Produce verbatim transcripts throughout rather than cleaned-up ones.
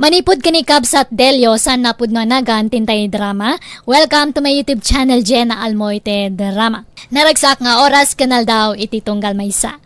Manipud ken ni Kabsat Delio, saan napudno a nagan ti intay drama. Welcome to my YouTube channel, Jenna Almoite Drama. Naragsak nga oras ken aldaw iti tunggal maysa.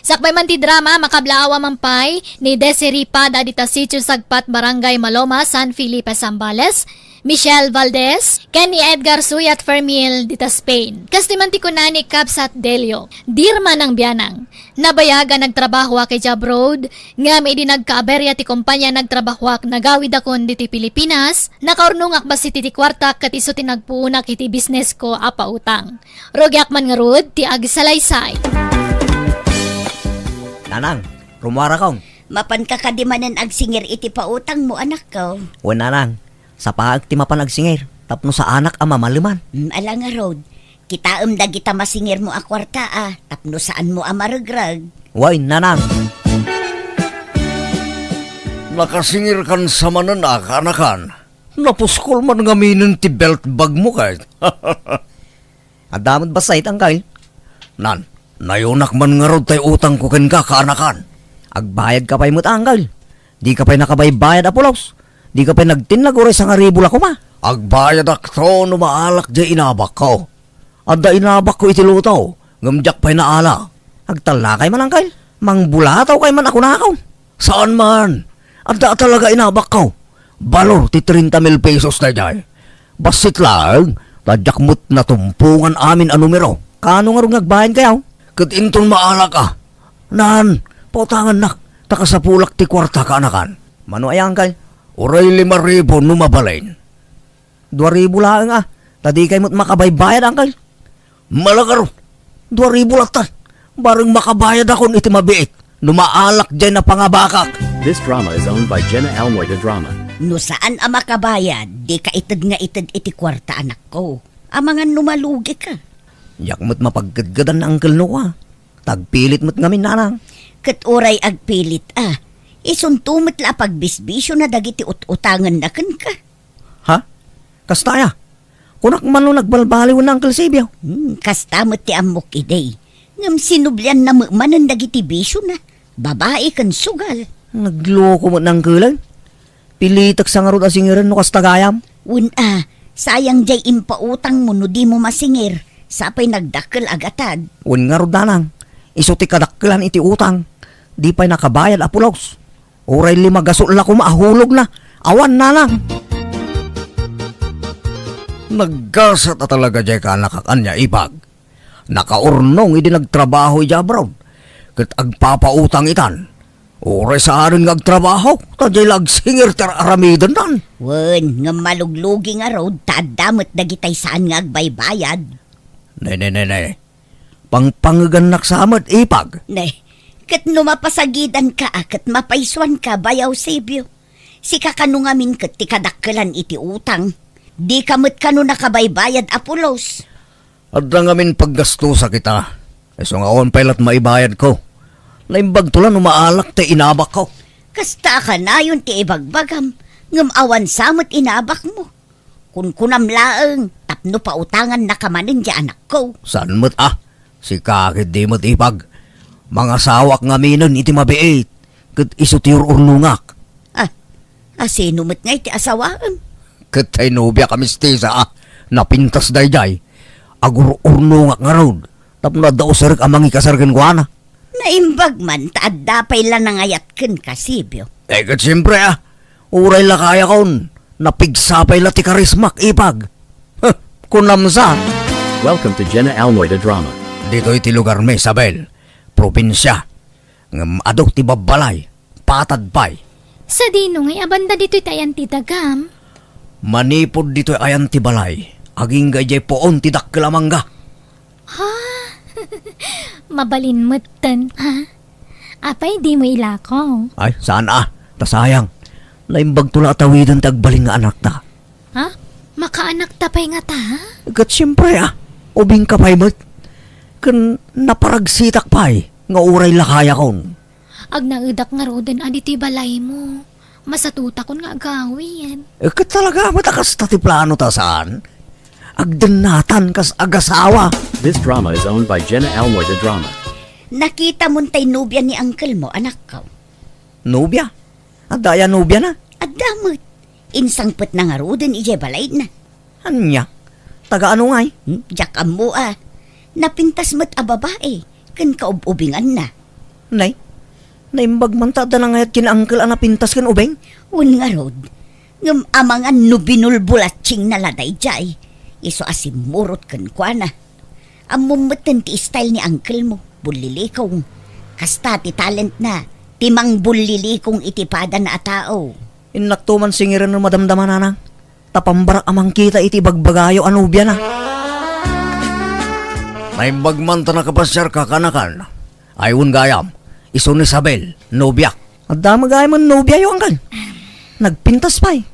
Sakbay man ti drama, makablaawa man pay ni Desiree Pada dita Sitio Sagpat, Barangay Maloma, San Felipe, Zambales, Michelle Valdez, ken ni Edgar Suyat Fermil dita Spain. Kastoy man ti kuna ni Kabsat Delio, "Dirman ang bianang. Nabayag a nagtrabahoak iti abroad, ngem idi nagkaaberya ti kompania nagtrabahoak, nagawidakon ditoy Pilipinas, nakaurnongak bassit iti kuarta ket isu ti nagpuonak iti businessko a pautang. Rugiak man ngarud ti agsalaysay." Nanang, rumuarakon. Mapanka kadi manen agsingir iti pautangmo, anakko? Wen, nanang. Sapaek ti mapan agsingir tapno saanak a mamaleman. Mm, ala ngarud. Kitaem dagita masingirmo a kuarta a, tapno saanmo a maregreg. Wen, nanang. Nakasingirkan sa manen a, kaanakan. Napuskol man ngaminen ti belt bagmo ket. Adda met bassit, angkel. Nan, nayonak man ngarud tay utangko kenka, kaanakan. Agbayadka pay met, angkel. Dika pay nakabaybayad a pulos. Dika pay nagtinnag uray sangaribu la koma. Agbayadakto no maalak diay inabakko. Adda inabakko iti luto, ngem diak pay naala. Agtalnakay man, angkel. Mangbulatawkay man a kunakon. Saan man. Adda talaga inabakko. Balor ti treinta mil pesos daydiay. Bassit laeng, ta diak met natumpongan amin a numero. Kaano ngarud nga agbayankayo? Ket inton maalak a. Nan, pautangannak, ta kasapulak ti kuarta, kaanakan. Mano aya, angkel? Uray lima ribu no mabalin. Dua ribu laeng a, ta dikay met makabaybayad, angkel. Malagaro, dua ribu latta. Bareng makabayadakon iti mabiit no maalak diay napangabakak. This drama is owned by Jenna Almoy the Drama. No saan a makabayad, dika ited nga ited iti kuarta, anakko. Amangan no malugika. Diak met mapagkedkedan ni Uncle Noah. Tagpilit met ngamin, nanang. Ket uray agpilit a, isunto met la a pagbisbisiona dagiti ut-utangenna kenka. Ha? Kasta aya? Kunak man no nagbalbaliwen ni Uncle Sibio. Hmm, kasta met ti ammok idi. Ngem sinublianna met manen dagiti bisiona, babai ken sugal. Nagloko met ni Uncle. Pilitek sa ngarud a singiren no kasta gayam. Wen a, sayang diay impautangmo no dimo masingir, sa pay nagdakkel a gatad. Wen ngarud, nanang, isu ti kadakkelan iti utang. Di pay nakabayad a pulos. Uray lima gasol la koma a hulogna. Awan, nanang. Naggasat a talaga diay kaanakak ania, Ipag. Nakaurnong idi nagtrabaho idiay abroad. Ket agpapautang itan. Uray saanen nga agtrabaho, ta diay la agsingir ti ar-aramidennan. Wen, ngem maluglugi ngarud, ta adda met dagitay saan nga agbaybayad. Ne, ne, ne, ne. Pangpangegannak sa met, Ipag. Ne, ket no mapasagidanka a ket mapaysuanka, Bayaw Sibio. Sika kano ngamin ket ti kadakkelan iti utang. Dika met kano nakabaybayad a pulos. Adda ngamin paggastosak ita. Isu nga awan pay lat maibayadko. Naimbagto la no maalak ti inabakko. Kasta a kanayon ti ibagbagam, ngem awan sa met inabakmo. Kunkunam laeng tapno pautangannaka manen ti anakko. Saan met a? Sika ket di met, Ipag. Mangasawaak ngaminen iti mabiit, ket isu ti ur-urnongak. Ah, asino met ngay ti asawaem? Ket tay nobiak a mistisa a napintas daydiay. Agur-urnongak ngarud tapno adda userek a mangikasar kenkuana. Naimbag man ta adda pay la nangayat kenka, Sibio. Eh, ket siempre, ah. Uray la kayakon, napigsa pay la ti karismak, Ipag. Huh, kunam sa. Welcome to Jenna Almoy the Drama. Ditoy ti lugarmi, Isabel. Probinsia. Ngem adu ti babbalay. Patad pay. Sadino ngay a banda ditoy ti ayan ti dagam? Manipud ditoy ayan ti balay, agingga idiay puon ti dakkel a mangga. Ha? Mabalin metten, ha? Apay dimo ilako? Ay, saan a? Ta sayang. Naimbagto la a tawiden ti agbalin nga anakta. Ha? Makaanakta pay ngata? Ket siempre a. Ubingka pay met. Ken naparagsitak pay nga uray la kayakon. Agnaedak ngaruden a ditoy balaymo. Masatutakon nga agawid. Eh, ket talaga met a kasta ti planota, saan? Agdennatan kas agasawa. This drama is owned by Jenna Almoy the Drama. Nakitamon tay nobia ni uncle mo, anakko? Nobia? Adda aya nobiana? Adda met. Insangpetna ngaruden idiay balayna. Ania? Taga ano ngay? Hmm, diak ammo a. Napintas met a babai ken kaub-ubinganna. Nay, naimbag man ta adda nangayat ken uncle a napintas ken ubing? Wen ngarud, ngem amangan no binulbulatsingna la daydiay. Isu a simmurot kenkuana. Ammom metten ti style ni uncle mo, bullilikong. Kasta ti talentna, ti mangbullilikong iti padana a tao. Innakto man singiren no madamdama, nanang, ta pambarak a mangkita iti ibagbagayo a nobiana. Naimbag man ta nakapasiarka, kaanakan. Ay, wen gayam, isu ni Isabel, nobiak. Adda met gayam a nobiayo, angkan. Nagpintas pay.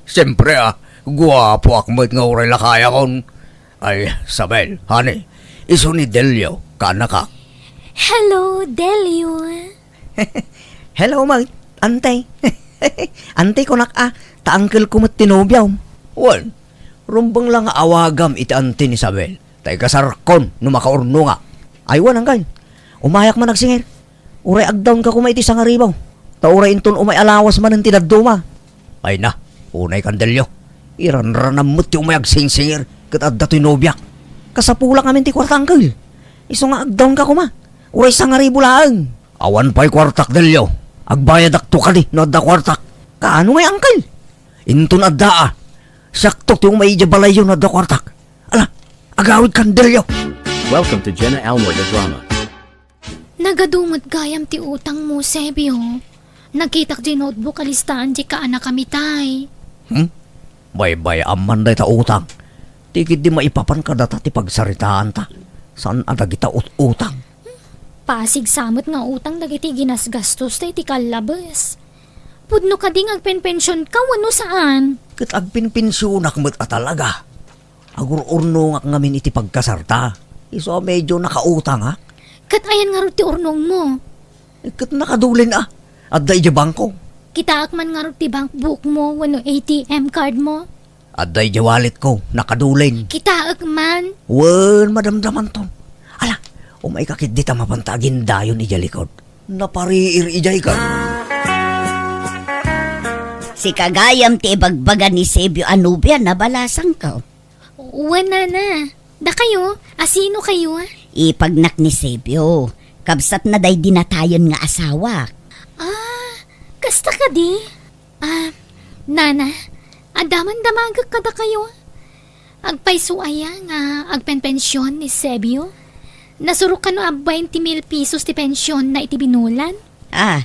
Siyempre, a, guapoak met nga uray lakayakon. Ay, Isabel, honey, isu ni Delio, kaanakak. Hello, Delio. Hello, Mang. Ante. Ante, kunak a, ta uncle ko met ti nobiam. Wen, rumbeng la nga awagam iti ante ni Isabel, ta ikasarkon no makaurnongak. Ay, wen, angkan. Umayak man agsingir. Uray agdawnka koma iti sangaribu. Ta uray inton umay a lawas manen ti dadduma. Ay na, unay kan Delio. Iranranam met ti umay agsingsingir ket adda toy nobiak. Kasapulak ngamin ti kuarta, uncle. Isu nga agdawnka koma. Uray sangaribu laeng. Awan pay kuartak, Delio. Agbayadakto kadi no adda kuartak. Kaano ngay, uncle? Inton adda a, siakto ti umay idiay balayyo no adda kuartak. Ala, agawidkan, Delio. Welcome to Jenna Almoy the Drama. Nagadu met gayam ti utangmo, Sebio. Nakitak diay notebook a listaan ti kaanakami tay. Hmm? Baybay-am man dayta utang. Ti ketdi maipapan kadata ti pagsaritaanta. Saan a dagita ut-, utang. Pasig sa met nga utang dagiti ginasgastosta iti kallabes. Pudno kadi nga agpenpensionka wenno saan? Ket agpenpensionak met a talaga. Agur-urnongak ngamin iti pagkasarta. Isu a medio nakautangak. Ket ayan ngarud ti urnongmo? Eh, ket nakadulin a. Adda idiay bangko. Kitaek man ngarud ti bank bookmo wenno A T M cardmo? Adda idiay walletko, nakadulin. Kitaek man. Wen, madamdamanton. Ala, umayka ketdi ta mapanta agindayon idiay likod. Napariir idiay ka. Sika gayam ti ibagbaga ni Sebio a nobiana, balasangko. Wen, nana. Dakayo, asino kayo? Ipagnak ni Sebio. Kabsatna daydi natayen nga asawak. Ah, kasta kadi? Ah, nana, adda man damagek kadakayo. Agpayso aya nga agpenpension ni Sebio? Nasurok kano a twenty mil pesos ti pensionna iti binulan? Ah,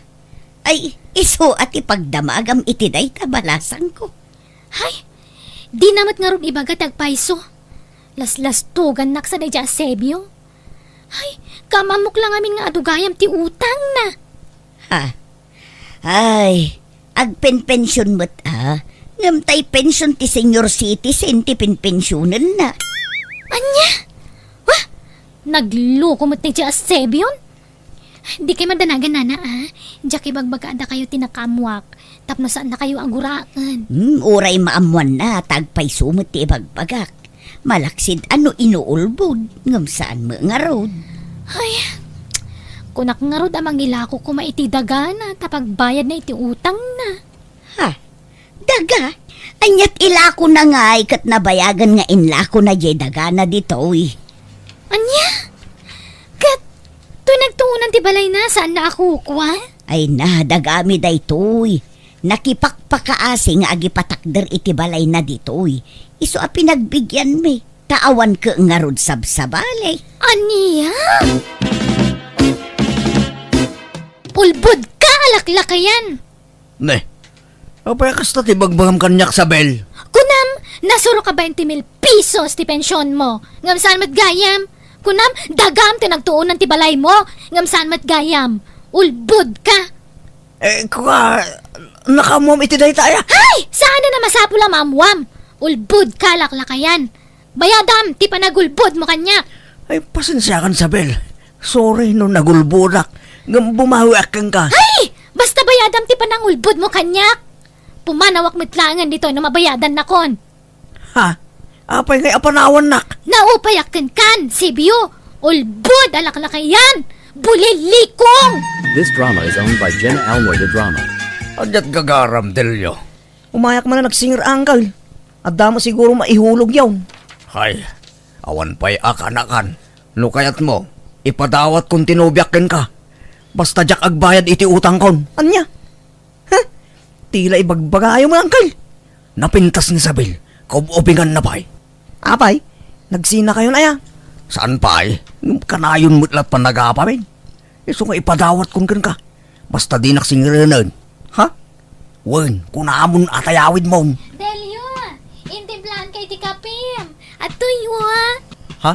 ay, isu a ti pagdamagam iti dayta, balasangko. Hay, dina met ngarud ibaga ti agpayso. Laslastogannak sa daydiay a Sebio. Hay, kaam-ammok la ngamin nga adu gayam ti utangna. Ha? Ay, agpenpension met a. Ngem tay pension ti senior citizen ti penpensionenna. Ania? Wah! Nagloko met daydiay a Sebion. Dikay madanagan, nana, a. Diak ibagbaga a dakayo ti nakaammoak tapno saannakayo a guraen. Hmm, uray maammoanna ta agpayso met ti ibagbagak. Malaksid a no inuulbod, ngem saan met ngarud. Ay, kunak ngarud a mangilako koma iti dagana ta pagbayadna iti utangna. Ha? Daga? Ania ti ilakona ngay ket nabayagen nga inlakona diay dagana ditoy? Ania? Ket toy nagtuonan ti balayna, saanna a kukua? Ay na, dagami daytoy. Nakipakpakaasi nga agipatakder iti balayna ditoy. Isu a pinagbigianmi, ta awan ket ngarud sabsabali. Ania? Ulbod ka, alaklakayan! Ne, apay a kasta ti bagbagam kaniak, Sabel? Kunam, nasurok a twenty mil pesos ti pensionmo. Ngem saan met gayam? Kunam, dagam ti nagtuonan ti balaymo. Ngem saan met gayam? Ulbod ka! Eh, kua, nakaammoam iti dayta aya? Hay! Saan a masapul a maammoam. Ulbod ka, laklakayan. Bayadam ti panagulbodmo kaniak. Ay, pasensiakan, Sabel. Sorry no nagulbodak. Ngem bumawiak kenka. Hay! Basta bayadam ti panangulbodmo kaniak. Pumanawak met laengen ditoy no mabayadannakon. Ha? Apay ngay a panawannak? Naupayak kenkan, Sebio. Ulbod a laklakayan. Bulilikong! This drama is owned by Jenna Almoy the Drama. Ania't gagaram, Delio? Umayak man a nagsinger, Uncle. Adda met siguro maihulogyon. Hay, awan pay a kaanakan. No kayatmo, ipadawatkon ti nobiak kenka. Basta diak agbayad iti utangkon. Ania? Huh? Tila ibagbagayo man, Uncle. Napintas ni Isabel. Kaub-ubinganna pay. Apay, nagsinakayon aya? Saan pay? Kanayon met lat pannagapamin. Isu nga ipadawatkon kenka. Basta dinak singirenen. Ha? Wen, kunamon a tayawidmon. Delio, intimplaanka iti kapim. Adtoy, wa. Ha?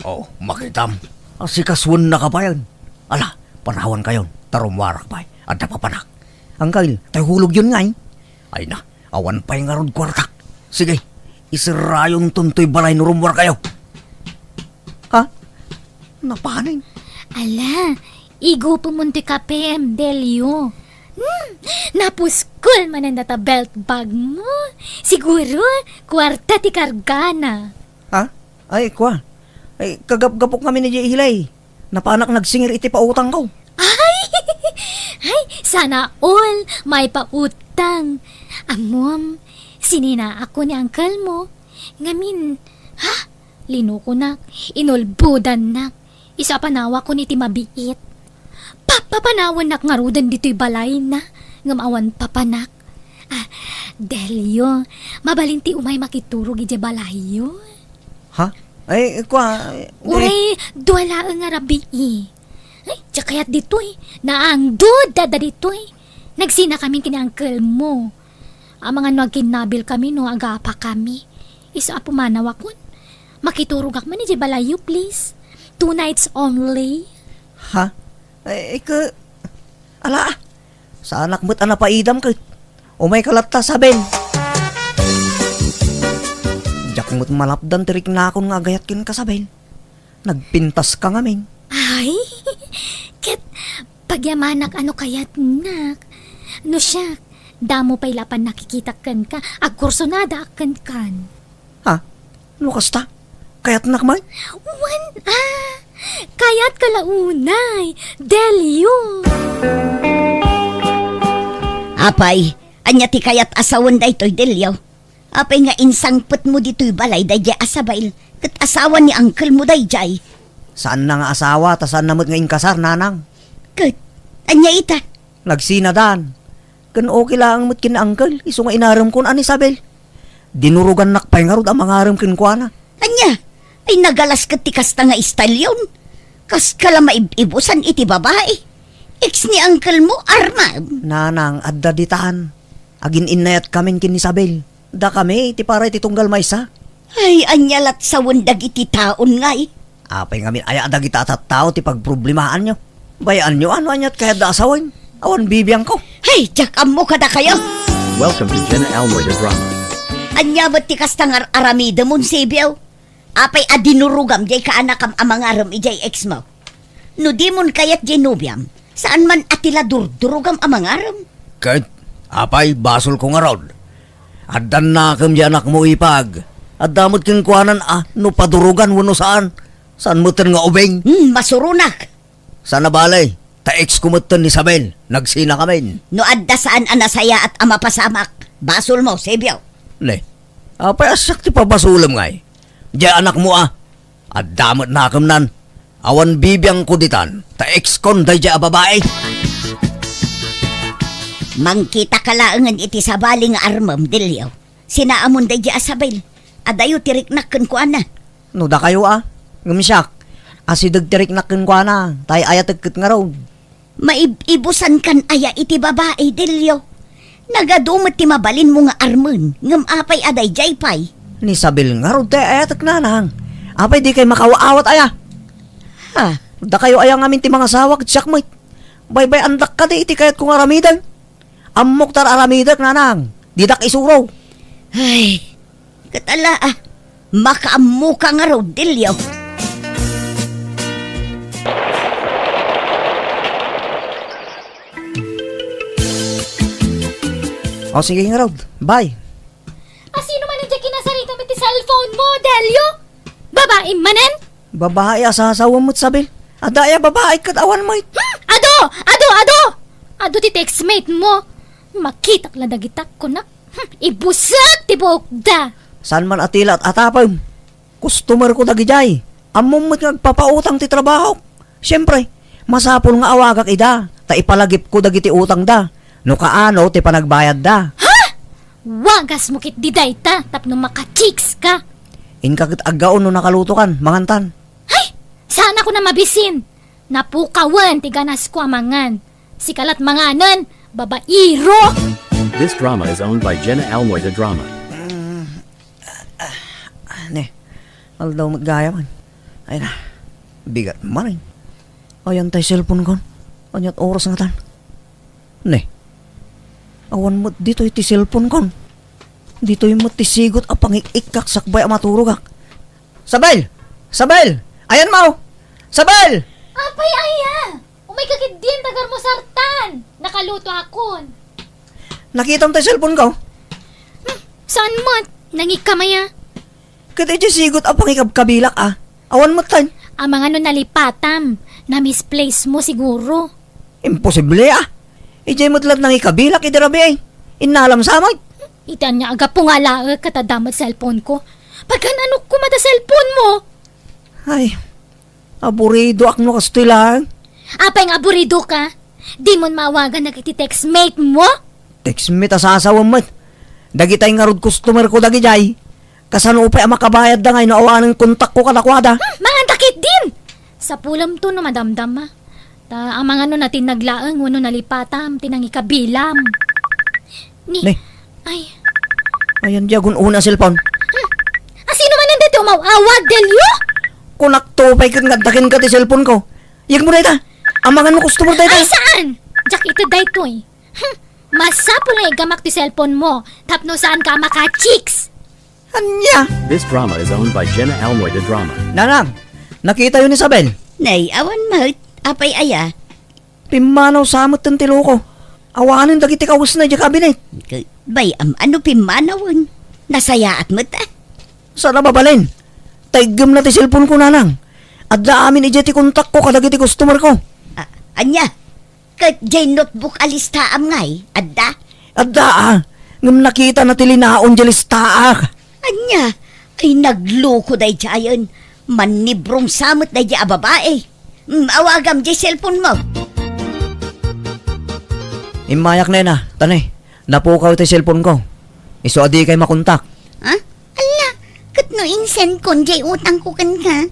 Oh, makitam. Asikasuennaka payen. Ala, panawankayon. Ta rummuarak pay. Adda papanak. Uncle, tay hulogyon ngay. Ay na, awan pay ngarud kuartak. Sige, iserrayonton toy balay no rummuarkayo. Ha? Napanen? Ala, igupemon toy kapim, Delio. Hmm, napuskol manen data belt bag mo. Siguro, kuarta ti kargana. Ha? Ay, kua. Ay, kagapgapok kami ni Jay Hilay. Napanak nagsinger iti pautangko. Ay! Ay, sana all maipautang. Ammom, sininaakon ni uncle mo. Ngamin, ha? Linukonak, inulbodannak. Isu a panawakon iti mabiit. Papapanawannak ngaruden ditoy balayna, ngem awan papanak. Ah, Delio, mabalin ti umay makiturog idiay balayyo. Ha? Ay, kua, eh. Uray, dua laeng a rabii. Ay, diak kayat ditoy. Naangdod dada ditoy. Nagsinakamin ken ni uncle mo. Amangan no agkinnabil kami no agapa kami. Isu a pumanawakon. Makiturogak man idiay balayyo, please. Two nights only. Ha? Ay, ke, ala, saanak met a napaidam ket. Umayka latta, Isabel. Diak met malapdan ti riknakon nga agayat kenka, Isabel. Nagpintaska ngamin. Ay, ket pagyamanak a no kayatnak. No siak, damo pay la pannakikita kenka, agkursunadaak kenkan. Ha? No kasta? Kayatnak man? Wen, ah, kayatka la unay, Delio. Apay, ania ti kayat a sawen daytoy, Delio? Apay nga insangpetmo ditoy balay daydiay a Isabel, ket asawa ni uncle mo daydiay? Saanna nga asawa, ta saanna met nga inkasar, nanang. Ket, ania ita? Nagsinadan. Ken okay laeng met ken ni uncle, isu nga inaremkon a ni Isabel. Dinurogannak pay ngarud a mangarem kenkuana. Ania? Ay, nagalas ket ti kasta nga istalyon. Kaska la maib-ibusan iti babai. Ex ni uncle mo, Arman. Nanang, adda ditan. Agin-innayat kamin ken ni Isabel. Dakami ti para iti tunggal maysa. Ay, ania lat sawen dagiti taon ngay? Apay ngamin aya dagita a tattao ti pagproblemaanyo? Bayaanyo a no aniat kayatda a sawen? Awan bibiangko. Ay, diak ammo kadakayo. Welcome to Jenna Almoy the Drama. Ania met ti kasta nga ar-aramidemon, Sibio? Apay a dinurogam diay kaanakam a mangarem idiay ex mo? No dimon kayat diay nobiam, saan man a ti la durdurogam a mangarem? Ket, apay, basolko ngarud. Addan nakem diay anakmo, ipag. Adda met kenkuanan a no padurogan wenno saan. Saan metten nga ubing? Hmm, masuronak. Saan a bale, ta ex ko metten ni Isabel, nagsinakamin. No adda saan a nasayaat a mapasamak, basolmo, Sibio. Ne, apay a siak ti pabasolem ngay? Diay anakmo a, adda met nakemnan. Awan bibiangko ditan, ta ex kon daydiay a babai. Mangkitaka laengen iti sabali nga armem, Delio. Sinaamon daydiay a Isabel. Adayo ti riknak kenkuana. No dakayo a, ngem siak, asideg ti riknak kenkuana, ta ay-ayatek ket ngarud. Maib-ibusankan aya iti babai, Delio? Nagadu met ti mabalinmo nga armen, ngem apay a daydiay pay? Ni Isabel ngarud ti ay-ayatek, nanang. Apay dikay makaawat aya? Ha? Dakayo aya ngamin ti mangasawa ket siak met? Baybay-andak kadi iti kayatko nga aramiden? Ammok ta ar-aramidek, nanang. Didak isuro. Ay, ket ala, ah. Makaammoka ngarud, Delio. O, sige ngarud. Bye. Asino man diay kinasaritam iti cellphone mo, Delio? Babaim manen? Babai a sasawem met, Isabel. Adda aya babai ket awan met. Hmm? Adu! Adu! Adu! Adu ti textmate mo. Makitak la dagita, kunak. Hmm, ibusek ti buokda. Saan man a tila at atapem. Customer ko dagidiay. Ammom met nga agpapautang ti trabahok. Siempre, masapul nga awagak ida, ta ipalagipko dagiti utangda. No kaano ti panagbayadda. Ha? Wagasmo ketdi dayta tapno maka-chicks ka. Inka ket aggaon no nakalutokan, mangantan. Hay! Saan ako na mabisin? Napukawen ti ganasko a mangan. Sika lat manganen, babaero! This drama is owned by Jenna Almoy, the drama. Ne, aldaw met gayam. Ay na, bigat man, eh. Ayan tay cellphone kon. Aniat oras ngatan? Ne, awan met ditoy ti cellphone kon. Ditoy met ti sigot a pangik-ikkak sakbay a maturogak. Sabel! Sabel! Ayan mo! Sabel! Apay aya? Umayka ketdin, tagarmusartan! Nakaluto akon. Nakitam tay cellphone ko? Hmm, saan met? Nangikam aya? Ket idiay sigot a pangikabkabilak, a. Awan met tay. Amangan no nalipatam. Na-misplace mo siguro. Imposible, a. Idiay met lat nangikabilak idi rabii. Innalam sa met. Iti ania a gapu nga alaek ket adda met cellphone ko. Pagan-anok koma ta cellphone mo? Ay, aburidoak no kastoy laeng. Apay nga aburido ka? Dimon maawagan dagiti textmate mo? Textmate a sasawem met. Dagitay ngarud customer ko dagidiay. Kasano pay a makabayadda ngay no awanen kontakko kadakuada? Hmm, mangantakit din! Sapulemto no madamdama. Ta amangan no natinnag laeng wenno nalipatam ti nangikabilam. Ni, Ne. Ay. Ayan di agun-una a cellphone. Hmm. Asino manen daytoy umaw-awag, Delio? Kunakto pay ket nga adda kenka ti cellphone ko. Yegmo dayta. Amangan no customer dayta. Ay, saan? Diak ita daytoy. Hmm. Masapul nga igamak ti cellphone mo tapno saan ka maka-chicks. Ania? This drama is owned by Jenna Almoy, the drama. Nanang, nakitayo ni Isabel? Nay, awan met. Apay aya? Pimmanaw sa met ti loko. Awanen dagiti kawesna idiay kabinet. K-, bay, am-, ano pimmanawen? Nasayaat met, a. Saan a mabalin? Taiggem na ti cellphone ko, nanang. Adda amin idiay ti kontak ko kadagiti customer ko. A-, ania? Ket diay notebook a listaam ngay, adda? Adda, a. Ngem nakitana ti linaon diay listaak. Ania? Ay, nagloko daydiayen. Mannibrong sa met daydiay a babai. Mm, awagam diay cellphone mo. Immayak, nena. Tani, napukaw ti cellphone ko. Isu a dikay makontak. Ha? Alla, ket no insend kon diay utang ko kenka,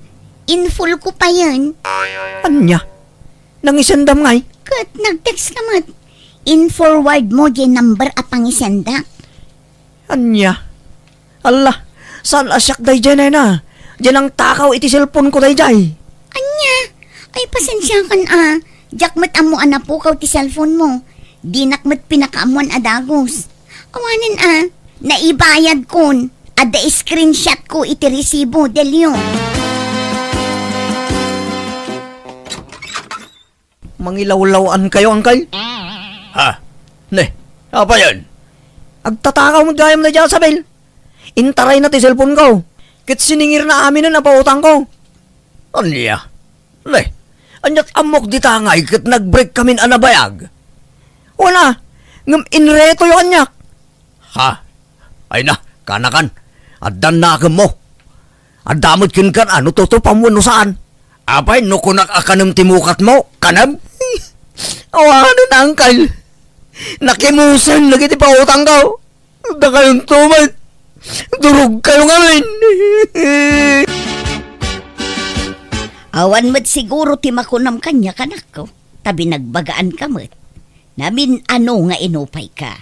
in-full ko payen. Ania? Nangisendam ngay? Ket nag-text ka met. In-forward mo diay number a pangisendak. Ania? Alla, saan a siak daydiay, nena? Diay nangtakaw iti cellphone ko daydiay. Ania? Ay, pasensiakan a. Diak met ammo a napukaw ti cellphone mo. Dinak met pinakaammoan a dagus. Awanen a, naibayad kon. Adda screenshot ko iti resibo, Delio. Mangilawlaw-an kayo, angkel? Ha? Ne, apayen? Agtatakaw met gayam daydiay a Isabel. Intarayna ti cellphone ko. Ket siningirna aminen a pautang ko. Ania? Ne, aniat ammok dita ngay ket nag-break kamin a nabayag? Wen a, ngem inretoyo kaniak. Ha? Ay na, kanakan. Addan nakemmo. Adda met kenkan a no tutupam wenno saan. Apay, no kunak a kanem ti mukatmo, kanem? Awanen, angkel. Nakimusen dagiti pautangko. Dakayonto met. Durogkayo ngamin. Awan met siguro ti makunam kaniak, anakko, ta binagbagaanka met. Namin-ano nga inupayka,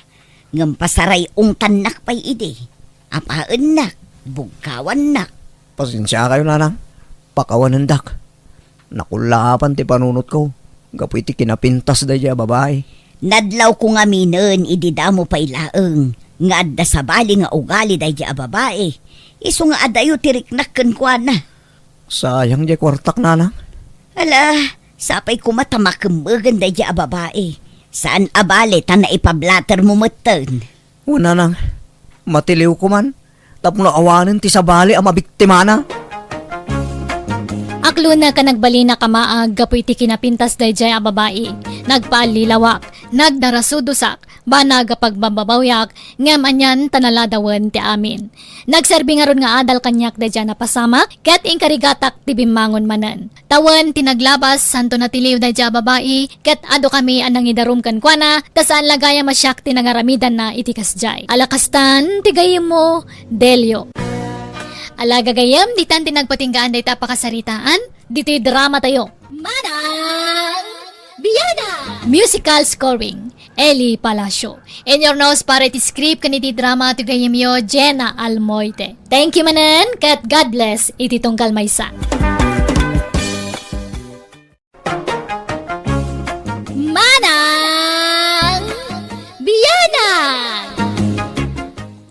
ngem pasaray-ungtannak pay idi. Apaennak, bugkawannak. Pasensiakayo, nanang. Pakawanendak. Nakullaapan ti panunotko gapu iti kinapintas daydiay a babai. Nadlawko ngaminen idi damo pay laeng nga adda sabali nga ugali daydiay a babai, isu nga adayo ti riknak kenkuana. Sayang diay kuartak, nanang. Ala, sapay koma ta makemmegen daydiay a babai. Saan a bale ta naipablatermo metten. Wen, nanang, matiliwko man tapno awanen ti sabali a mabiktimana. A Naklona ken nagbalinak a maag gapu iti kinapintas daydiay a babai. Nagpaallilawak, nagdarasudosak, banag a pagbababawyak, ngem anian ta naladawen ti amin. Nagserbi ngarud nga adal kaniak daydiay a napasamak, ket inkarigatak ti bimmangon manen. Ta wen ti naglabas, santo natiliw daydiay a babai, ket adukami a nangidarum kenkuana, ta saan la gayam a siak ti nangaramidanna iti kasdiay. Ala kastan ti gayyemmo, Delio. Ala gagayyem, ditan ti nagpatinggaan dayta a pakasaritaan, ditoy drama tayo. Manang Biana! Musical scoring, Eli Palacio. Inyurnos para iti script ken iti drama ti gayyemyo, Jenna Almoite. Thank you manen, ket God bless iti tunggal maysa. Manang Biana!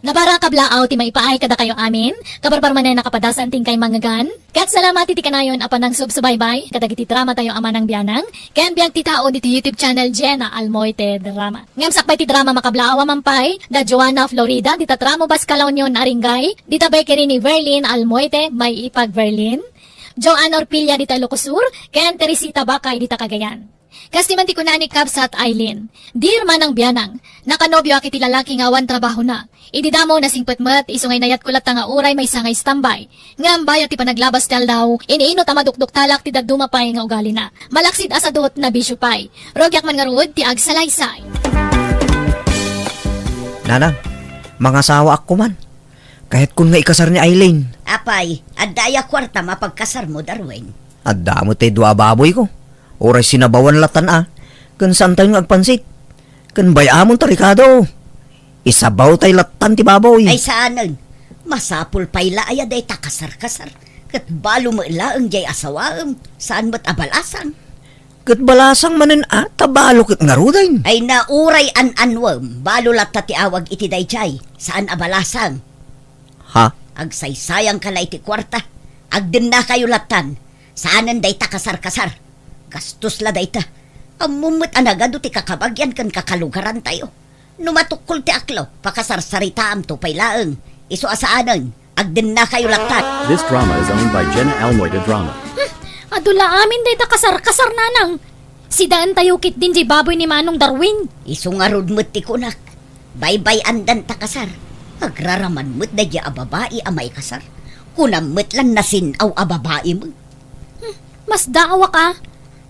Nabara kablaaw ti maipaay kadakayo amin, kabarbar manen a kapadasan ti inkay mangngegan. Ket salamat iti kanayon a panangsubsubaybay kadagiti drama tayo a Manang Bianang, ken Biag ti Tao diti YouTube channel Jenna Almoite Drama. Ngem sakbay ti drama makablaaw a mampay, da Joanna Florida, dita Tramo Bascalaunion, Aringay, dita bakery ni Verlin Almoite, may ipag Verlin, Joanne Orpilla, dita Ilocos Sur, ken Teresita Bacay, dita Cagayan. Kas ti man ti kuna ni Kabsat Aileen, "Dear Manang Bianang, nakanobioak iti lalaki nga awan trabahona. Idi damo, nasingpet met, isu nga inayatko latta nga uray maysa nga istambay. Ngem bayat ti panaglabas ti aldaw, iniinut a madukduktalak ti dadduma pay nga ugalina. Malaksid a sadut, nabisio pay. Rugiak man ngarud ti agsalaysay." Nanang, mangasawaak koman. Kayatkon nga ikasar ni Aileen. Apay, adda aya kuartam a pagkasarmo, Darwin? Adda met ti dua a baboyko. Uray sinabawan lattan a, ken saantayo nga agpansit. Ken bay-amon ta rikado. Isabawtay lattan ti baboy. Ay, saanen. Masapul pay la aya dayta kasar-kasar. Ket balo met laeng jay asawaem. Saan met a balasang. Ket balasang manen a, ta balo ket ngaruden. Ay, nauray an-anuem, balo latta ti awag iti dayjay, saan a balasang. Ha? Agsaysayangka la iti kuarta. Agdennakayo lattan. Saanen dayta kasar-kasar. Gastos la dayta. Ammom met a nagadu ti kakabagian ken kakalugarantayo. No matukkol ti aklo, pakasarsaritaamto pay laeng. Isu a saanen, agdennakayo lattan. This drama is owned by Jenna Almoy de Drama. Hmm, adu la amin dayta kasar-kasar, nanang. Sidaentayo ketdin jay baboy ni Manong Darwin. Isu ngarud met ti kunak. Baybay-andan ta kasar. Agraraman met dayjay a babai a maikasar. Kunam met lan nasin-aw a babai met. Hmm, masdaawak a.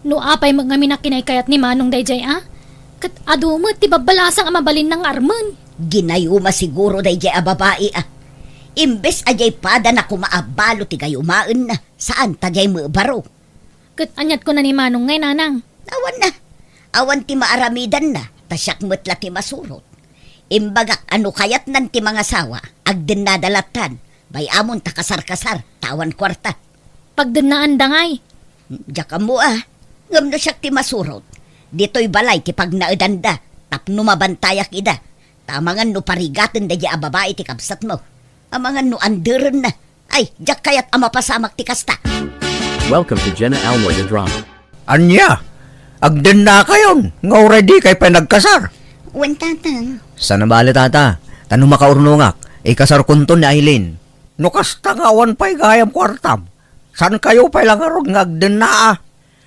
No apay met ngamin a kinaykayat ni Manong dayjay a, ket adu met ti babbalasang a mabalinna nga armen. Ginayuma siguro dayjay a babai a. Imbes a jay padana koma a balo ti gayumaenna, saan ta jay met baro. Ket aniat kuna ni Manong ngay, nanang? Awan na. Awan ti maaramidanna, ta siak met la ti masurot. Imbagak a no kayatnan ti mangasawa, agdennada lattan. Bay-amon ta kasar-kasar, ta awan kuarta. Pagdennaanda ngay. Diak ammo a. Ngem no siak ti masurot, ditoy balay ti pagnaedanda tapno mabantayak ida. Ta amangan no parigaten dayjay a babai ti kabsatmo. Amangan no anderenna. Ay, diak kayat a mapasamak ti kasta. Welcome to Jenna Almoy the Drama. Ania? Agdennakayon nga uray dikay pay nagkasar? Wen, tatang. Saan a bale, tata. Ta no makaurnongak, ikasarkonton ni Aileen. No kasta nga awan pay gayam kuartam, saankayo pay la ngarud nga agdenna a?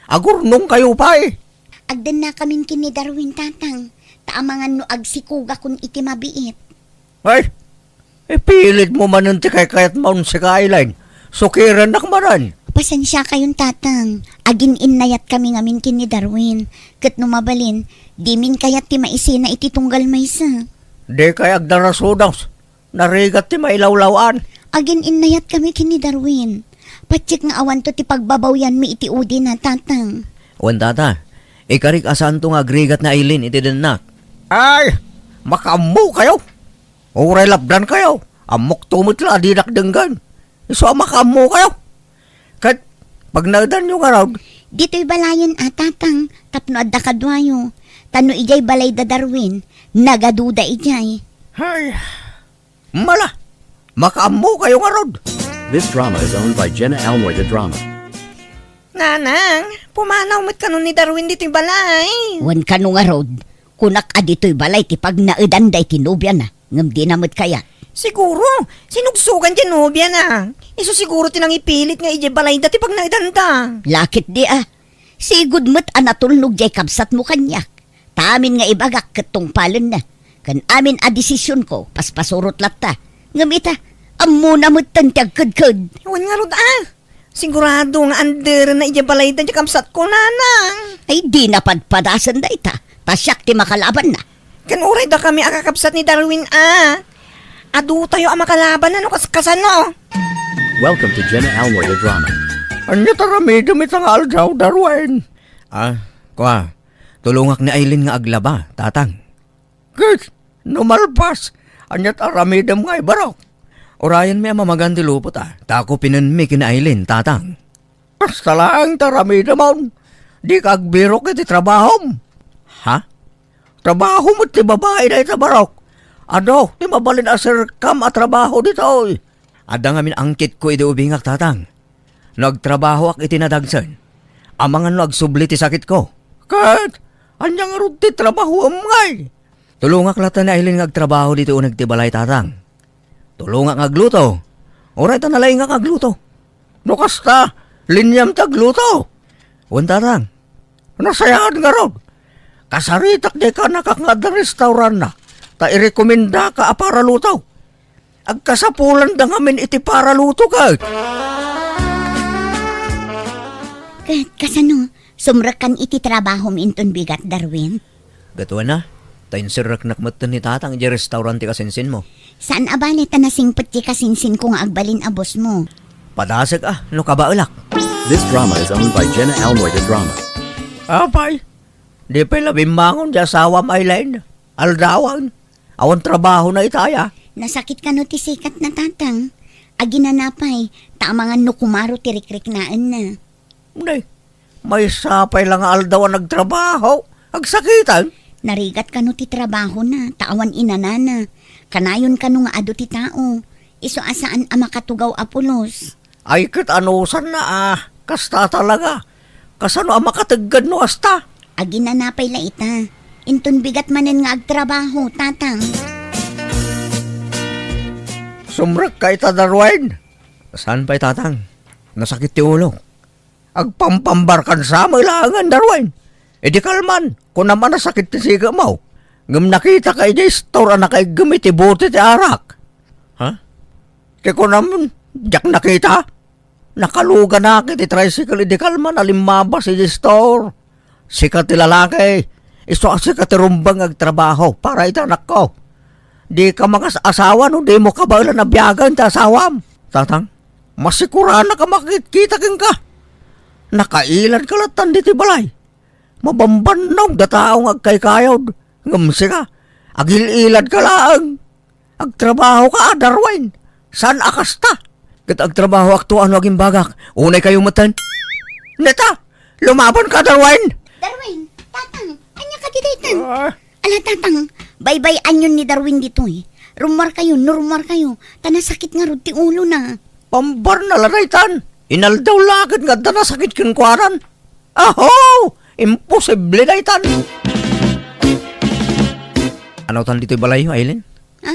Agurnongkayo pay. Agdennakamin ken ni Darwin, tatang, ta amangan no agsikugakon iti mabiit. Ay, ipilitmo manen ti kaykayatmo, Sika Aileen. Sukirennak manen. Pasensiakayon, tatang. Agin-innayatkami ngamin ken ni Darwin. Ket no mabalin, dimin kayat ti maisina iti tunggal maysa. Dikay agdarasudos. Narigat ti mailawlaw-an. Agin-innayatkami ken ni Darwin. Patiek nga awanto ti pagbabawyanmi iti udina, tatang. Wen, tata, ikarik a saanto nga agrigat ni Aileen iti dennak. Ay, makaammokayo. Uray lapdankayo, ammokto met la a dinak denggen. Isu a makaammokayo. Ket pagnaedanyo ngarud? Ditoy balayen a, tatang, tapno adda kaduayo. Ta no idiay balay da Darwin, nagaduda idiay. Ay, mala, makaammokayo ngarud. This drama is owned by Jenna Almoy the Drama. Nanang, pumanaw met kano ni Darwin ditoy balay? Wen kano ngarud, kunak a ditoy balay ti pagnaedanda iti nobiana, ngem dina met kayat. Siguro, sinugsogan ti nobiana. Isu siguro ti nangipilit nga idiay balayda ti pagnaedanda. Lakit di a. Sigud met a natulnog diay kabsatmo kaniak. Ta amin nga ibagak ket tungpalenna. Ken amin a desisionko, paspasurot latta. Ngem ita, ammona metten ti agkedked. Wen ngarud a. Sigurado nga anderenna idiay balayda diay kabsatko, nanang. Ay, di napadpadasen dayta. Ta siak ti makalabanna. Ken uray dakami a kakabsat ni Darwin a. Adutayo a makalabanna no kas-, kasano? Welcome to Jenna Almoy the Drama. Ania ti aramidem ita nga aldaw, Darwin? Ah, kua, tulongak ni Aileen nga aglaba, tatang. Ket, no malpas, ania ti aramidem ngay, barok? Urayenmi a mamagan ti lupot a, ta kupienmi ken ni Aileen, tatang. Kasta laeng ti aramidemon. Dika agbirok iti trabahom. Ha? Trabaho met ti babai dayta, barok. Adu ti mabalin a serkam a trabaho ditoy. Adda ngamin angkitko idi ubingak, tatang. No agtrabahoak iti nadagsen, amangan no agsubli ti sakitko. Ket, ania ngarud ti trabahoem ngay? Tulongak latta ni Aileen nga agtrabaho ditoy uneg ti balay, tatang. Tulongak nga agluto. Uray ta nalaingak nga agluto. No kasta, liniam ti agluto. Wen, tatang. Nasayaat ngarud. Kasaritak diay kanakak nga adda restaurantna, ta irekomendaka a paraluto. Agkasapulanda ngamin iti paraluto ket. Ket kasano, sumrekkan iti trabahom inton bigat, Darwin? Gaduana, ta inserreknak metten ni tatang idiay restaurant ti kasinsinmo. Saan a bale ta nasingpet ti kasinsinko nga agbalin a bossmo. Padasek a, no kabaelak. This drama is owned by Jenna Almoy the Drama. Apay, di pay la bimmangon ti asawam, Aileen. Aldawan. Awan trabahona ita aya. Nasakit kano ti sikatna, tatang? Aginana pay, ta amangan no kumaro ti rikriknaenna. Nay, maysa pay la nga aldaw a nagtrabaho, agsakiten. Narigat kano ti trabahona, ta awan inanana. Kanayon kano nga adu ti tao. Isu a saan a makatugaw a pulos. Ay, ket anusanna a, kasta talaga. Kasano a makategged no kasta? Aginana pay la ita. Inton bigat manen nga agtrabaho, tatang. Sumrekka ita, Darwin. Saan pay, tatang? Nasakit ti ulok. Agpampambarkan sa met laengen, Darwin. Idi kalman, kunam a nasakit ti sikemo. Ngem nakitaka idiay store a nakaiggem iti bote ti arak. Ha? Ket kunam, diak nakita. Nakaluganak iti tricycle idi kalman a limmabas idiay store. Sika ti lalaki, isu a sika ti rumbeng nga agtrabaho para iti anakko. Dika mangas-asawa no dimo kabaelan a biagen ti asawam. Tatang, masikuranak a makitkita kenka. Nakailadka lattan ditoy balay. Mabambannog da tao nga agkaykayod. Ngem sika, agil-iladka laeng. Agtrabahoka, Darwin. Saan a kasta? Ket agtrabahoakto no agimbagak. Unay kayo metten. Neta, lumabanka, Darwin. Darwin, tatang, ania kadi daytan? Ah. Ala, tatang, baybay-anyon ni Darwin ditoy. Rummuar kayo, no rummuar kayo, ta nasakit ngarud ti ulona. Pambarna la daytan. Inaldaw la ket nga adda nasakit kenkuanan. Aho! Imposible daytan. Anawtan ditoy balayyo, Aileen? Ha?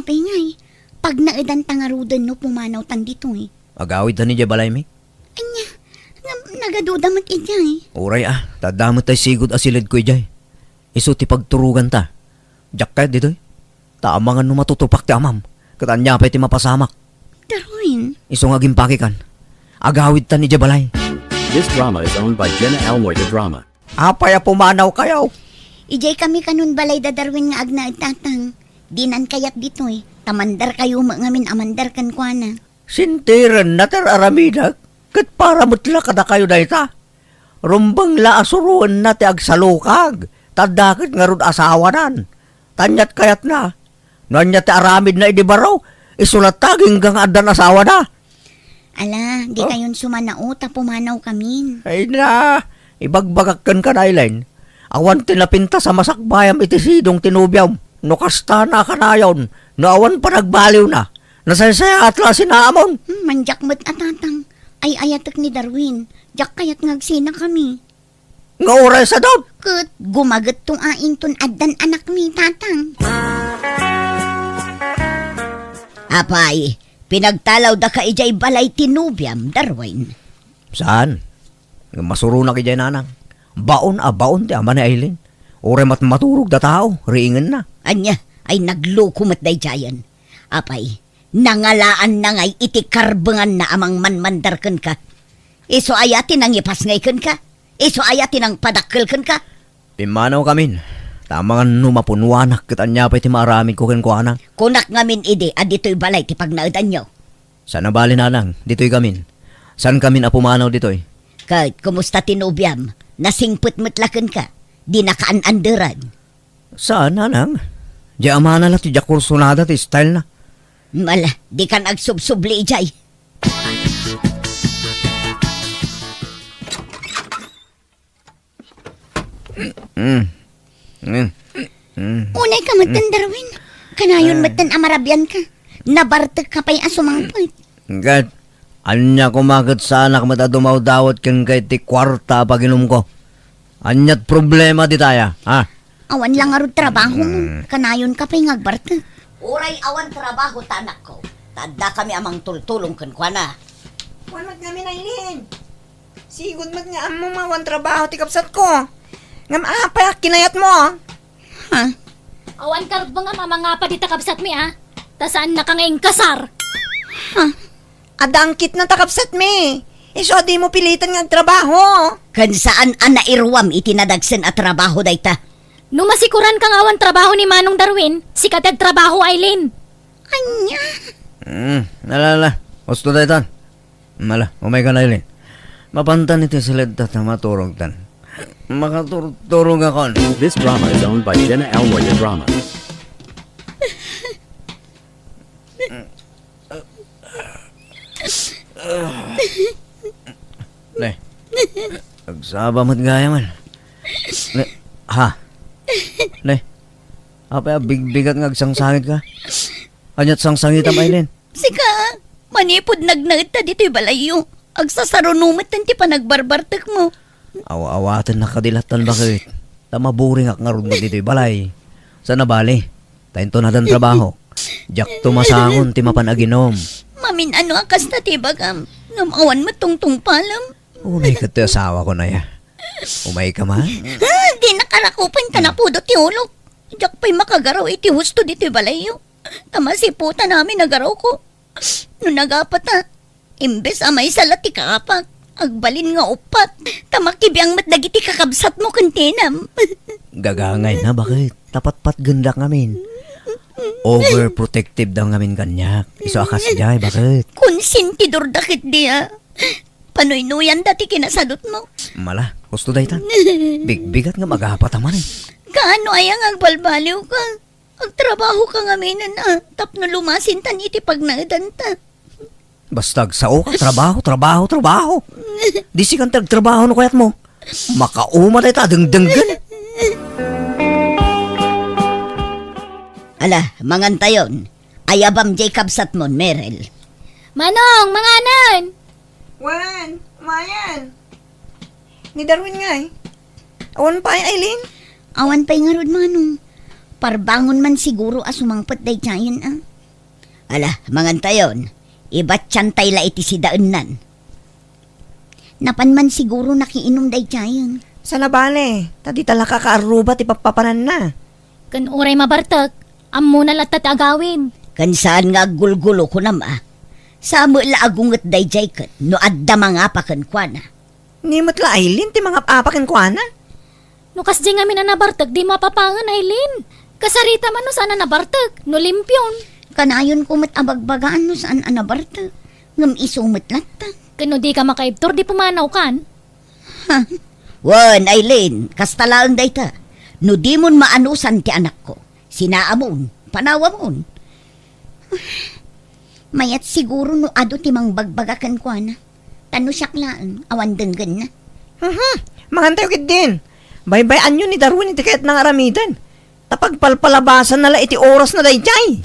Apay ngay, pagnaedanta ngaruden no pumanawtan ditoy. Agawidtan idiay balaymi? Ania, ngem nagaduda met idiay. Uray a, ta adda met tay sigud a siledko idiay. Isu ti pagturoganta. Diak kayat ditoy. Ta amangan no matutupak ti amam, ket ania pay ti mapasamak? Darwin. Isu nga agimpakikan. Agawidtan idiay balay. This drama is owned by Jenna Almoy the Drama. Apay a pumanawkayo? Idiay kami kanon balay da Darwin nga agnaed, tatang. Dinan kayat ditoy, ta mandarkayo met ngamin a mandar kenkuana. Sintirenna ti ar-aramidek, ket para met la kadakayo dayta. Rumbeng la a suroenna ti agsalukag, ta adda ket ngarud asawanan. Ta aniat kayatna? No ania ti aramidna idi baro, isu latta agingga nga addan asawana. Ala, di Oh? kayon sumanao ta pumanawkamin. Ay na, ibagbagak kenka, Aileen. Awan ti napintas a masakbayam iti sidong ti nobiam. No kasta, nakanayon, no awan panagbaliwna, nasaysayaat la a sinaamon. Hmm, mandiak met a, tatang. Ay-ayatek ni Darwin. Diak kayat nga agsinakami. Nga uray sadot? Ket gumagetto a inton addan anakmi, tatang. Apay, Pinagtalawdaka idiay balay ti nobiam, Darwin? Saan? Ngem masuronak idiay, nanang. Baon a baon ti ama ni Aileen. Uray met maturogda tao, riingenna. Ania, ay nagloko met daydiayen. Apay, nangalaanna ngay iti karbenganna a mangmanmandar kenka? Isu aya ti nangipasngay kenka? Isu aya ti nangpadakkel kenka? Pimmanawkamin, ta amangan no mapunuanak ket ania pay ti maaramidko kenkuana. Kunak ngamin idi a ditoy balay ti pagnaedanyo. Saan a bale, nanang, ditoykamin. Saankamin a pumanaw ditoy. Ket kumusta ti nobiam? Nasingpet met la kenka? Dinaka an-anderan? Saan, nanang. Diay amana la ti diak kursunada ti style na. Ala, dikan agsubsubli idiay. Mm. Mm. Mm. Unayka metten, Darwin. Kanayon metten a marabianka. Nabartekka pay a sumangpet. Ket, ania koma ket saanak met a dumawdawat kenka iti kuarta a paginumko? Ania't problema ditaya, ha? Awan la ngarud trabaho mo. Mm. Kanayonka pay nga agbartek. Uray awan trabaho ta anakko, ta addakami a mangtultulong kenkuana. Wan met ngamin, Aileen. Sigud met nga ammom a awan trabaho ti kabsatko. Ngem apay a kinayatmo? Ha? Awan karbengam a mangapa dita kabsatmi, a? Ta saannaka nga inkasar. Ha? Adda angkitna ta kabsatmi. Isu a dimo piliten nga agtrabaho. Ken saan a nairuam iti nadagsen a trabaho dayta. No masikuranka nga awan trabaho ni Manong Darwin, sika ti agtrabaho, Aileen. Ania? Hmm, ala, ala. Husto daytan. Ala, umaykan, Aileen. Mapantan iti siledta ta maturogtan. Makaturturogakon. This drama is owned by Jenna Elroy Drama. Ne. Agsaba met gayam. Ne. Ha? Ne. Apay a bigbigat nga agsangsangitka? Ania't sangsangitam, Aileen? Sika, manipud nagnaedta ditoy balayyo, agsasaruno metten ti panagbarbartekmo. Aw-awatennak kadi lattan, baket. Ta maburingak ngarud ditoy balay. Saan a bale, ta inton addan trabaho, diakto masangon ti mapan aginom. Mamin-ano a kasta ti ibagam, ngem awan met tungtungpalem. Unay ket ti asawakon aya. Umayka man. Ah, dinnak arakupen ta napudo ti ulok. Diak pay makagaraw iti husto ditoy balayyo. Ta masiputan amin a garawko. No nagapata, imbes a maysa la ti kaapak, agbalin nga uppat, ta makibiang met dagiti kakabsatmo ken tinam. Gagangayna, baket? Ta patpatgendak ngamin. Overprotective daw ngamin kaniak. Isu a kasdiay, baket? Konsentidorda ketdi a. Panuynuyanda ti kinasadutmo. Ala, husto daytan. Bigbigat nga agapata manen. Kaano aya nga agbalbaliwka? Agtrabahoka ngaminen a, tapno lumasintan iti pagnaedanta. Basta agsaoka, trabaho, trabaho, trabaho. Di sikan ti agtrabaho no kayatmo. Makauma dayta a dengdenggen. Ala, mangantayon. Ayabam diay kabsatmon, Merel. Manong, manganen! Wen, umayen. Ni Darwin ngay? Awan pay, Aileen? Awan pay ngarud, Manong. Parbangon man siguro a sumangpet daydiayen a. Ala, mangantayon. Ibatiantay la iti sidaennan. Napan man siguro nakiinum daydiayen. Saan a bale, ta dita la kakaarruba ti pappapananna. Ken uray mabartek, ammona latta ti agawid. Ken saan nga aggulgulo, kunam a. Sa met la agunget daydiay ket no adda mangapa kenkuana. Ni met la Aileen ti mangap-apa kenkuana? No kasdiay ngamin a nabartek, dimo apapangen, Aileen. Kasarita man no saan a nabartek, no limpion. Kanayonko met a bagbagaan no saan a nabartek, ngem isu met latta. Ken no dika makaibtur, di pumanawkan. Ha? Wen, Aileen, kasta laeng dayta. No dimon maanusan ti anakko, sinaamon, panawamon. Mayat siguro no adu ti mangbagbaga kenkuana. Ta no siak laeng, awan denggenna. Mhm. Mangantayo ketdin. Baybay-anyo ni Darwin iti kayatna nga aramiden. Ta pagpalpalabasanna la iti orasna daydiay.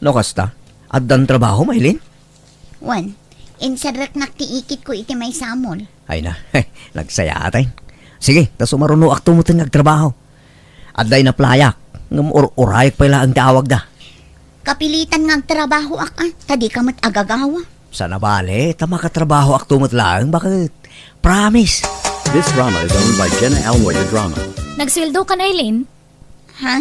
No kasta, addan trabaho, Aileen? Wen, inserreknak ti ikitko iti maysa a mall. Ay na, nagsayaat ay. Sige, ta sumarunoakto metten nga agtrabaho. Adda inaplayak, ngem ur-urayek pay laeng ti awagda. Kapilitan nga agtrabahoak, a, ta dika met agagawa. Saan a bale, ta makatrabahoakto met laeng, baket. Promise. This drama is owned by Jenna Almoy de Drama. Nagsueldo ka na, Eileen? Ha?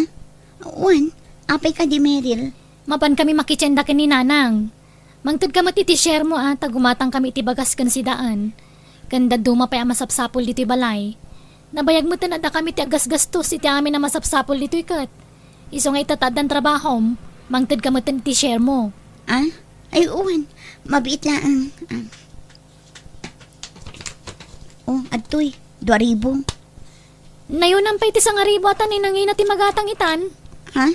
Wen, apay kadi, Meryl? Mapan kami makitchen da ken ni Nanang. Mangted ka met iti share mo, a, ta gumatang kami iti bagas ken sidaan. Ken dadduma pay a masapsapul ditoy balay. Nabayag met a dakami ti aggasgastos iti amin a masapsapul ditoy ket. Isu nga ita ta addan trabahom, mangted ka met iti share mo. A? Ay, wen. Mabiit laeng. A. O, adtoy. Dua ribu. Nayonam pay ti sangaribu a ta ni nangina ti magatang itan. Ha?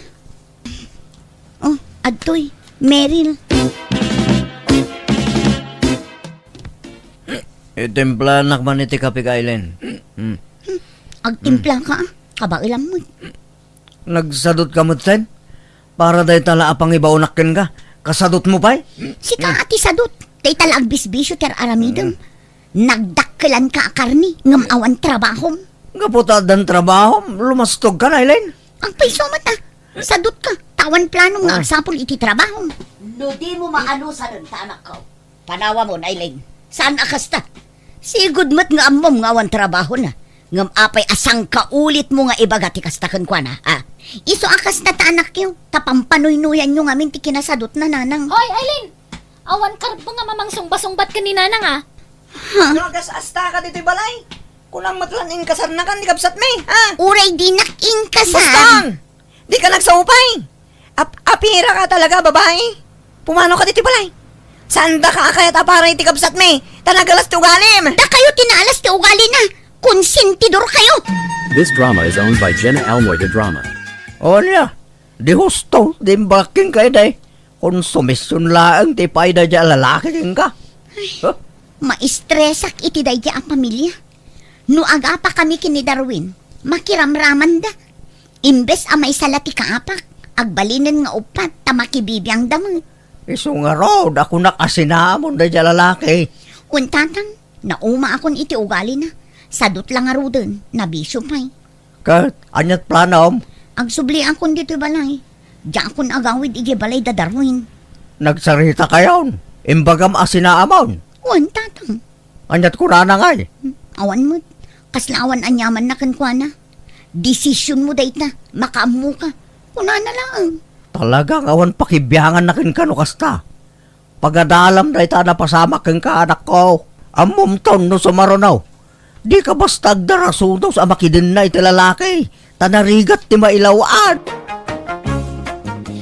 O, adtoy. Meryl. Itimplanak man iti kape ka, Eileen. Hmm. Agtimpla ka, a. Kabaelam met. Nagsadut ka metten? Para dayta la a pangibaonak kenka, kasadutmo pay? Sika a ti sadut. Dayta la agbisbisio ti ar-aramidem. Nagdakkelanka a karne ngem awan trabahom. Gapu ta addan trabahom, lumastogka, Eileen. Agpayso met, a. Sadutka, ta awan planom nga agsapul iti trabahom. No dimo maanusanen ta anakko, panawamon, Eileen. Saan a kasta? Sigud met nga ammom nga awan trabahona. Ngem apay a sangkaulitmo nga ibaga ti kasta kenkuana, a? Isu a kasta ta anakyo, ta pampanuynuyanyo ngamin ti kinasadutna, Nanang. Hoy, Eileen! Awan karbo nga mamangsungba-sungbat ken ni Nanang, a? Ha? Nagas-asta ka ditoy balay. Kunam met la inkasarnakan ti kabsatmi, a? Uray dinak inkasar. Basta! Dika nagsaupay! Ap-, apira ka talaga, babai! Pumano ka ditoy balay? Saan daka a kayat a para iti kabsatmi? Ta nagalas ti ugalim! Dakayo ti naalas ti ugalina! Konsentidor kayo! This drama is owned by Jenna Almoy de Drama. O ania? Di husto, di imbagak kenka, day. Konsumision laeng ti ipaay daydiay a lalaki kenka. Ay, huh? Maistresak iti daydiay a pamilia. No agapa kami ken ni Darwin, makiramramanda. Imbes a maysa la ti kaapak, agbalinen nga uppat ta makibibiangda met. Isu ngarud a kunak a sinaamon daydiay a lalaki. Wen, Tatang, naumaakon iti ugalina. Sadut la ngaruden, nabisio pay. Ket aniat planom? Agsubliakon ditoy balay. Diakon agawid idiay balay da Darwin. Nagsaritakayon? Imbagam a sinaamon? Wen, Tatang. Aniat kunana ngay? Awan met. Kasla awan aniamanna kenkuana. Desisionmo dayta, makaammoka. Kunana laeng. Talaga nga awan pakibianganna kenka no kasta. Pagadalam dayta a napasamak kenka, anakko. Ammomton no sumaruno. Dika basta agdarasudos a makidenna iti lalaki. Ta narigat ti mailaw-an.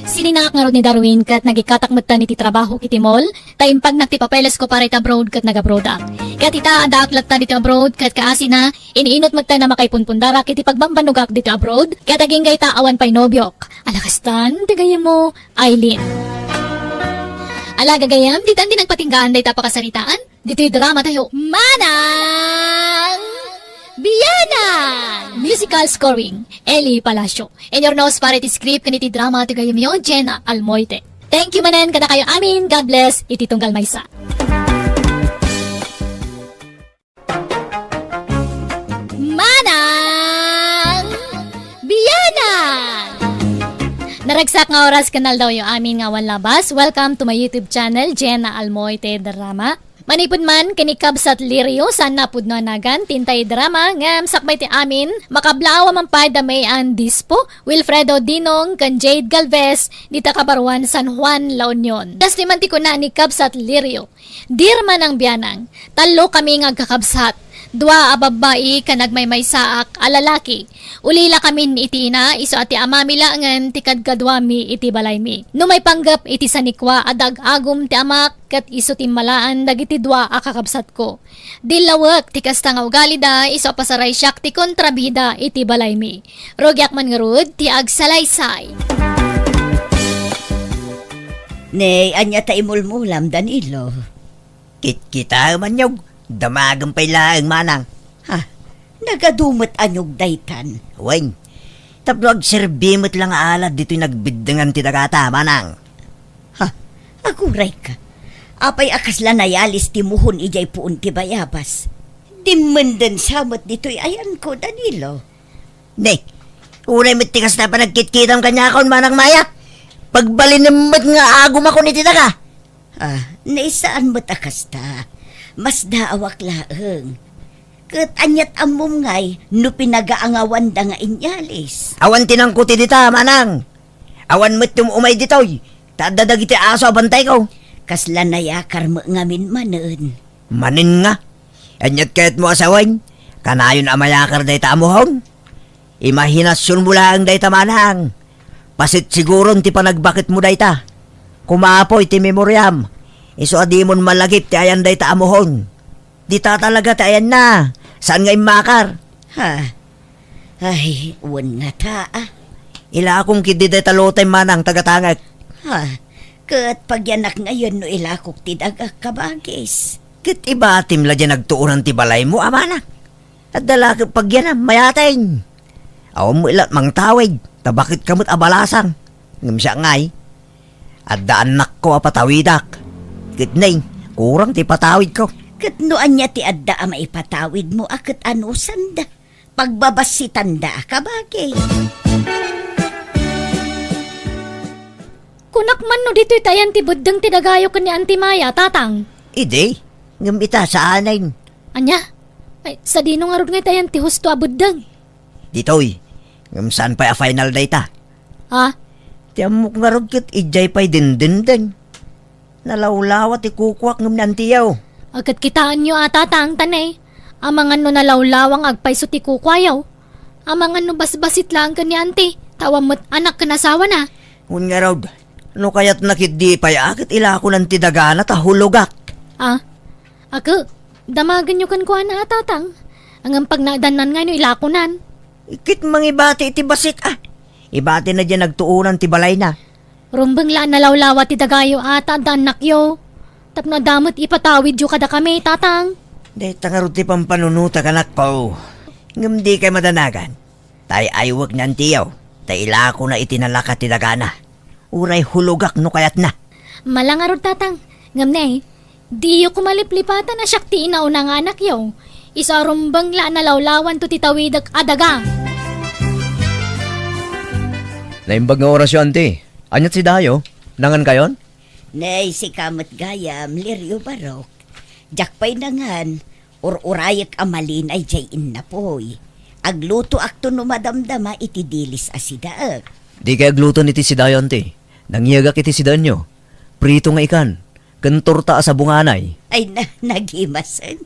Sininak ngarud ni Darwin ket nagikkatak metten iti trabahok iti mall, ta impagnak ti papelesko para iti abroad ket nag-abroadak. Ket ita, addaak latta ditoy abroad ket kaasina, iniinut metten a makaipunpundarak iti pagbambanogak ditoy abroad, ket agingga ita awan pay nobiok. Ala kastan ti gayyemmo, Eileen. Ala gagayyem, ditan ti nagpatinggaan dayta a pakasaritaan. Ditoy drama tayo, Manang Bianang! Musical scoring, Eli Palacio. Inurnos para iti script ken iti drama ti gayyemyo, Jenna Almoite. Thank you manen kadakayo amin. God bless iti tunggal maysa. Manang Bianang! Naragsak nga oras ken aldawyo amin nga awan labas. Welcome to my YouTube channel, Jenna Almoite Drama. Manipud man ken ni Kabsat Lirio, saan a pudno a nagan ti intay drama ngem sakbay ti amin, makablaaw a man pay da May Ann Dispo, Wilfredo Dinong, ken Jade Galvez, dita kabaruan San Juan, La Union. Kastoy man ti kuna ni Kabsat Lirio, "Dear Manang Bianang, tallo kami nga agkakabsat, dua a babbai ken agmaymaysaak a lalaki. Ulila kamin iti ina, isu a ti amami laengen ti kadkaduami iti balaymi. No maipanggep iti sanikua, adda ag-agum ti amak, ket isu ti immalaan dagiti dua a kakabsatko. Dillawek ti kasta nga ugalida, isu a pasaraysiak ti kontrabida iti balaymi. Rugiak man ngarud ti agsalaysay." Nay, ania ta imulmulam, Danilo? Kitkita, manyog. Damagem pay laeng, manang. Ha? Nagadu met a nyog daytan? Wen. Tapno agserbi met la nga alad ditoy nagbiddengan ti dagata, manang. Ha? Aguray ka. Apay a kasla nayalis ti muhon idiay puon ti bayabas? Dimmenden sa met ditoy ayanko, Danilo. Ne, uray met ti kasta panagkitkitam kaniakon, Manang Maya. Pagbalinem met nga agumakon iti daga. Ah, naisaan met a kasta. Masdaawak laeng. Ket aniat ammom ngay no pinagaangawanda nga inyalis? Awan ti nangkuti dita, manang. Awan met ti um-umay ditoy. Ta adda dagiti aso a bantayko. Kasla nayakar met ngamin manen. Manen nga? Aniat kayatmo a sawen? Kanayon a mayakar dayta a muhon? Imahinasionmo laeng dayta, manang. Pasit siguron ti panagbaketmo dayta. Kumapoy ti memoriam. Isu a dimon malagip ti ayan dayta a muhon. Dita talaga ti ayanna. Saan nga immakar? Ha? Ay, wen ngata, ah. Ilakom ketdi dayta lotay, manang, tagatangek. Ha? Ket pagyanak ngayon no ilakok ti dagak kabagis. Ket ibatim la diay nagtuonan ti balaymo, a manang. Adda la ket pagyanam, mayateng. Awan met la mangtawid, ta baket ka met a balasang. Ngem siak ngay, adda annakko a patawidak. Ket nay, kurang ti patawidko. Ket no ania ti adda a maipatawidmo a ket anusanda? Pagbabassitanda a kabagi. Kunak man no ditoy ti ayan ti beddeng ti dagayo ken ni Auntie Maya, Tatang. Idi, ngem ita, saanen. Ania? Ay, sadino ngarud nga itayan ti husto a beddeng? Ditoy, ngem saan pay a final dayta? Ah? Ti ammok ngarud ket idiay pay dindindeng. Nalawlawa ti kukuak ngem ni antiyo. Aket kitaenyo a, Tatang, tanay. Amangan no nalawlawa nga agpayso ti kukuayo. Amangan no basbasit laeng ken ni anti, ta awan met anak ken asawana. Wen ngarud, no kayatna ketdi pay a ket ilakonan ti dagana ta hulogak. Ah? Ake, damagenyo kenkuana a, Tatang. Ngem pagnaedannan ngay no ilakonan. Ket mangibati iti bassit a. Ibatina diay nagtuonan ti balayna. Rumbeng la a nalawlawa ti dagayo a ta adda annakyo. Tapno adda met ipatawidyo kadakami, Tatang. Dayta ngarud ti pampanunotak, anakko. Ngem dikay madanagan. Ta ay-aywek ni antiyo, ta ilakona iti nalaka ti dagana. Uray hulogak no kayatna. Mala ngarud, Tatang. Ngem ne, diyo koma liplipatan a siak ti inauna nga anakyo. Isu a rumbeng la a nalawlawanto ti tawidek a daga. Naimbag nga orasyo, anti. Aniat si Dayo? Nangankayon? Nay, sika met gayam, Lirio Barok. Diak pay nangan, ur-urayek a malinay diay innapoy. Aglutoakto no madamdama iti dilis a sidaek. Dikay agluto iti sidayo, anti. Nangyegak iti sidaenyo. Prito nga ikan, ken torta a sabunganay. Ay, na, nagimasen.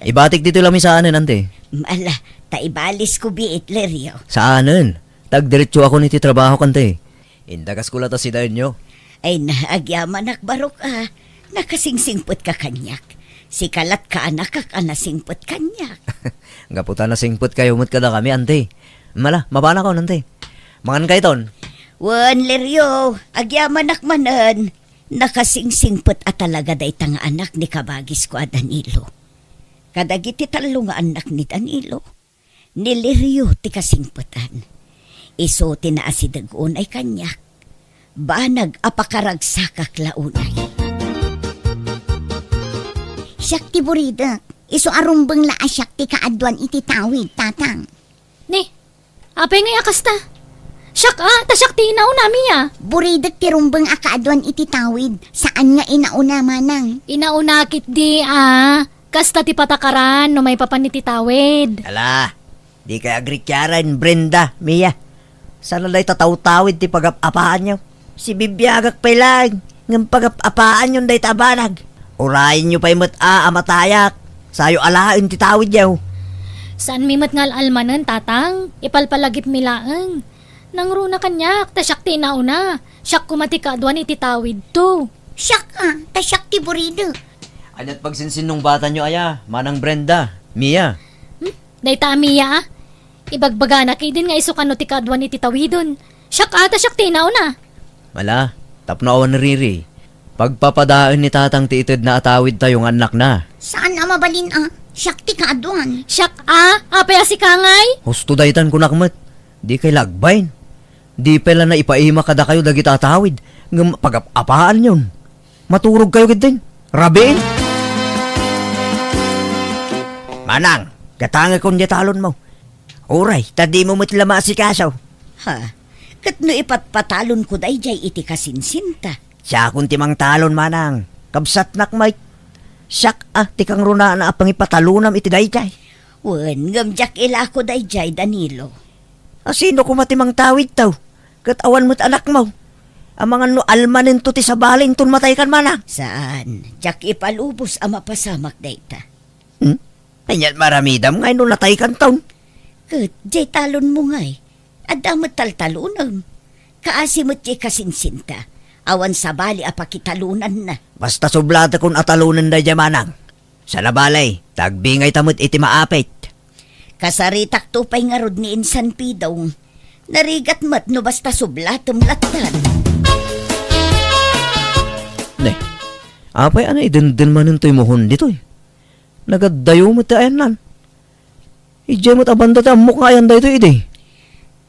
Ibatik ditoy lamisaanen, anti. Mala, ta ibalisko biit, Lirio. Saanen. Ta agdiretsoakon iti trabahok, anti. Indagasko la ta sidaenyo. Ay na, agyamanak, Barok a. Nakasingsingpetka kaniak. Sika lat kaanakak a nasingpet kaniak. Gapu ta nasingpetkayo met kadakami, anti. Mala, mapanakon, anti. Mangankayton. Wen, Lirio, agyamanak manen. Nakasingsingpet a talaga dayta nga anak ni kabagisko a Danilo. Kadagiti tallo nga annak ni Danilo, ni Lirio ti kasingpetan. Isu ti naasideg unay kaniak. Banag a pakaragsakak la unay. Siak ti buridek. Isu a rumbeng la a siak ti kaaduan iti tawid, Tatang. Ni, apay ngay a kasta? Siak a, ta siak ti inauna, Mia. Buridek ti rumbeng a kaaduan iti tawid. Saan nga inauna, manang. Inauna ketdi a. Kasta ti patakaran no maipapan iti tawid. Ala, dikay agrikiaren, Brenda, Mia. Saan a dayta tawtawid ti pagap-apaanyo? Sibibiagak pay laeng, ngem pagap-apaanyon dayta a banag. Urayenyo pay met a, a matayak. Sayo alaen ti tawidyo. Saanmi met nga al-almanen, Tatang. Ipalpalagipmi laeng. Nangruna kaniak, ta siak ti inauna. Siak koma ti kaaduan iti tawidto. Siak a, ta siak ti buridek. Ania't pagsinsinnungbatanyo aya, Manang Brenda, Mia? Hmm? Dayta a Mia a? Ibagbagana ketdin nga isu kano ti kaaduan iti tawiden. Siak a, ta siak ti inauna. Mala, tapno awan riri. Pagpapadaen ni Tatang ti itedna a tawidtayo nga annakna. Saan a mabalin a, siak ti kaaduan. Siak a, apay a sika ngay? Husto daytan kunak met. Dikay la agbain. Di pay la naipaima kadakayo dagiti atawid, ngem pagap-apaanyon. Maturogkayo ketdin. Rabiin. Manang, gatangekon diay talonmo. Uray, ta dimo met la maasikaso. Ha? Ket no ipatpatalonko daydiay iti kasinsinta? Siakon ti mangtalon, manang. Kabsatnak met. Siak a ti kangrunaan a pangipatalonam iti daydiay. Wen, ngem diak ilako daydiay, Danilo. A, sino koma ti mangtawidto? Ket awan met anakmo. Amangan no almanento ti sabali inton mataykan, manang? Saan, diak ipalubos a mapasamak dayta. Hmm? Anian maramidam ngay no nataykanton? Ket diay talonmo ngay, adda met taltalonem. Kaasi met diay kasinsinta, awan sabali a pakitalonanna. Basta sublatekon a talonen daydiay, manang. Saan a bale, ta agbingayta met iti maapit. Kasaritakto pay ngarud ni Insan Pidong. Narigat met no basta sublatem lattan. Ne, apay a naidenden manen toy mohon ditoy? Nagaddayo met ti ayannan. Idiay met a banda ti ammok nga ayan daytoy idi.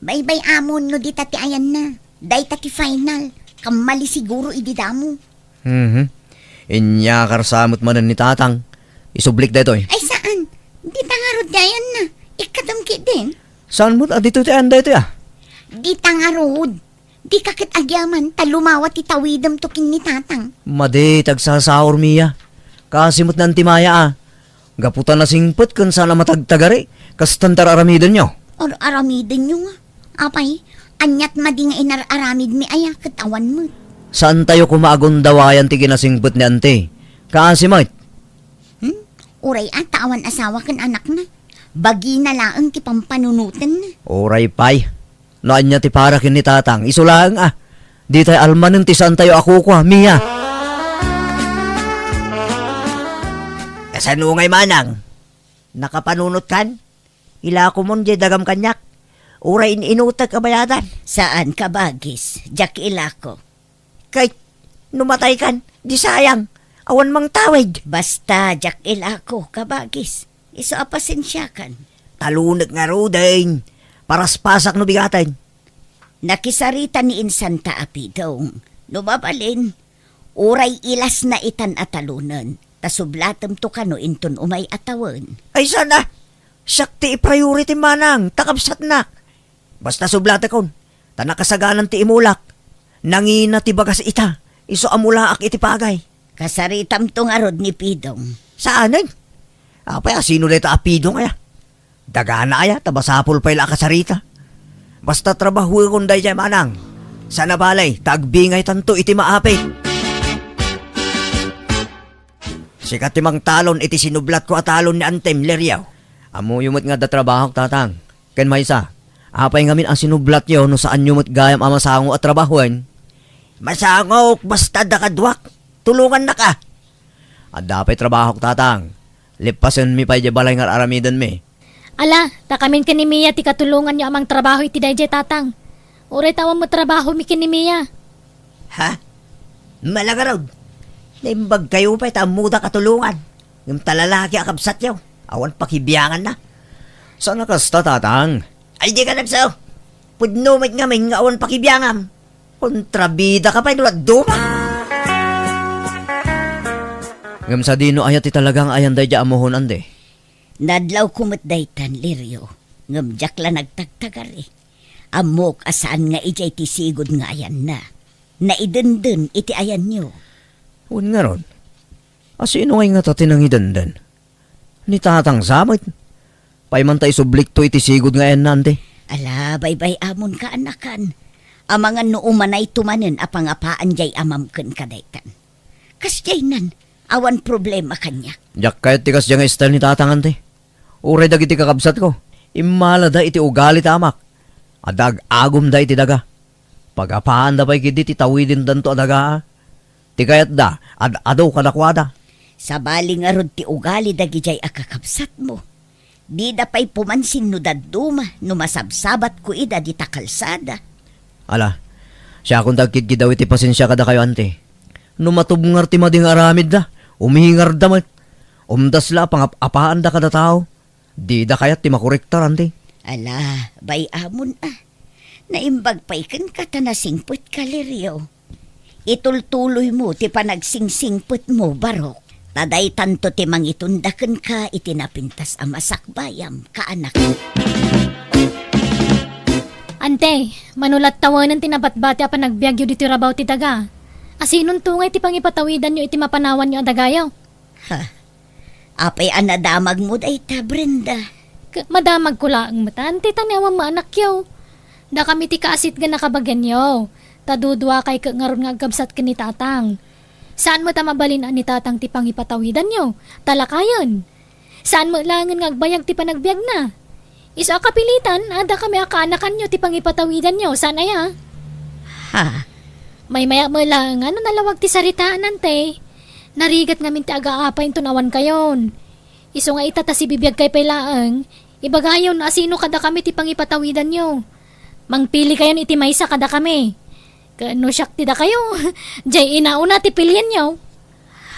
Baybay-amon no dita ti ayanna. Dayta ti final. Kammali siguro idi damo. Mhm. Inyakar sa met manen ni Tatang. Isublik daytoy. Ay, saan. Dita ngarud ti ayanna. Ikkatem ketdin. Saan met a ditoy ti ayan daytoy, a? Dita ngarud. Dika ket agyaman ta lumawa ti tawidemto ken ni Tatang. Madi ti agsasaur, Mia. Kaasi met ni Anti Maya, a. Gapu ta nasingpet ken saan a matagtagari, kastan ti ar-aramidenyo. Ar-aramidenyo nga. Apay, aniat madi nga inar-aramidmi aya ket awan met. Saantayo koma a gundawayan ti kinasingpet ni Anti. Kaasi met. Hmm? Uray a ta awan asawa ken anakna. Bagina laeng ti pampanunotenna. Uray pay. No ania ti para ken ni Tatang, isu laeng a. Ditay almanen ti saantayo a kukua, Mia. Kasano ngay, manang? Nakapanunotkan? Ilakomon diay dagam kaniak. Uray in-inutek a bayadan. Saan, kabagis. Diak ilako. Ket no mataykan, di sayang. Awan mangtawid. Basta, diak ilako, kabagis. Isu a pasensiakan. Talonek ngaruden. Paraspasak no bigaten. Nakisarita ni Insanta a Pidong. No mabalin, uray ilasna itan a talonen, ta sublatemto kano inton umay a tawen. Ay, saan a? Siak ti i-priority, manang, ta kabsatnak. Basta sublatekon, ta nakasaganan ti imulak. Nangina ti bagas ita, isu a mulaak iti pagay. Kasaritamto ngarud ni Pidong. Saanen? Apay a sino dayta a Pidong aya? Dagana aya, ta masapul pay la a kasarita. Basta trabahuekon daydiay, manang. Saan a bale, ta agbingaytanto iti maapit. Sika ti mangtalon iti sinublatko a talon ni Antem, Lirio. Ammoyo met nga adda trabahok, Tatang. Ken maysa, apay ngamin a sinublatyo no saanyo met gayam a masango a trabahoen? Masangok, basta adda kaduak. Tulongannaka. Adda pay trabahok, Tatang. Leppasenmi pay diay balay nga ar-aramidenmi. Ala, ta kamin ken ni Mia ti katulonganyo a mangtrabaho iti daydiay, Tatang. Uray ta awan met trabahomi ken ni Mia. Ha? Mala ngarud. Naimbagkayo pay ta ammoda katulongan. Ngem ta lalaki a kabsatyo, awan pakibianganna. Saan a kasta, Tatang? Ay, di ka nagsa-, pudno met ngamin nga awan pakibiangam. Kontrabida ka pay no dadduma. Ngem sadino aya ti talaga nga ayan daydiay a mohon, Ante? Nadlawko met daytan, Lirio, ngem diak la nagtagtagari. Ammok a saan nga idiay ti sigud nga ayanna. Naidenden iti ayanyo. Wen ngarud, a sino ngay ngata ti nangidenden? Ni Tatang sa met. Pay man ta isublikto iti sigud nga ayanna, Ante. Ala, baybay-amon, kaanakan. Amangan no umanayto manen a pangapaan diay amam kenka daytan. Kasdiaynan, awan problema kaniak. Diak kayat ti kasdiay nga style ni Tatang, Ante. Uray dagiti kakabsatko, immalada iti ugali ti amak. Adda ag-agumda iti daga. Pagapaanda pay ketdi ti tawidendanto a daga, a. Ti kayatda, ad-adu kadakuada. Sabali ngarud ti ugali dagidiay a kakabsatmo. Dida pay pumansin no dadduma, no masabsabatko ida dita kalsada. Ala, siakon ti agkidkidaw iti pasensia kadakayo, Ante. No matubngar ti madi nga aramidda, umingarda met. Umdas la a pangap-apaanda kada tao. Dida kayat ti makorektar, Ante. Ala, bay-amon a. Naimbag pay kenka ta nasingpetka, Lirio. Itultuloymo ti panagsingpetmo, Barok. Ta daytanto ti mangitunda kenka iti napintas a masakbayam, kaanak. Ante, mano la't tawanen ti nabatbati a panagbiagyo ditoy rabaw ti daga? Asinonto ngay ti pangipatawidanyo iti mapanawanyo a dagayo? Ha? Apay a nadamagmo dayta, Brenda? K-, madamagko laeng met, ante, ta ni awan met anakyo. Dakami ti kaasitgan a kabagianyo. Ta duduakay ket ngarud nga agkabsat ken ni Tatang. Saan met a mabalin a ni Tatang ti pangipatawidanyo, ta lakayen. Saan met laengen nga agbayag ti panagbiagna. Isu a kapilitan, adda kami a kaanakanyo ti pangipatawidanyo, saan aya? Ha? Maymayak met laeng no nalawag ti saritaan, ante. Narigat ngamin ti agaapay inton awan kayon. Isu nga ita ta sibibiagkay pay laeng, ibagayon no asino kadakami ti pangipatawidanyo. Mangpili kayon iti maysa kadakami. Ket no siak ti dakayo, jay inauna ti pilienyo.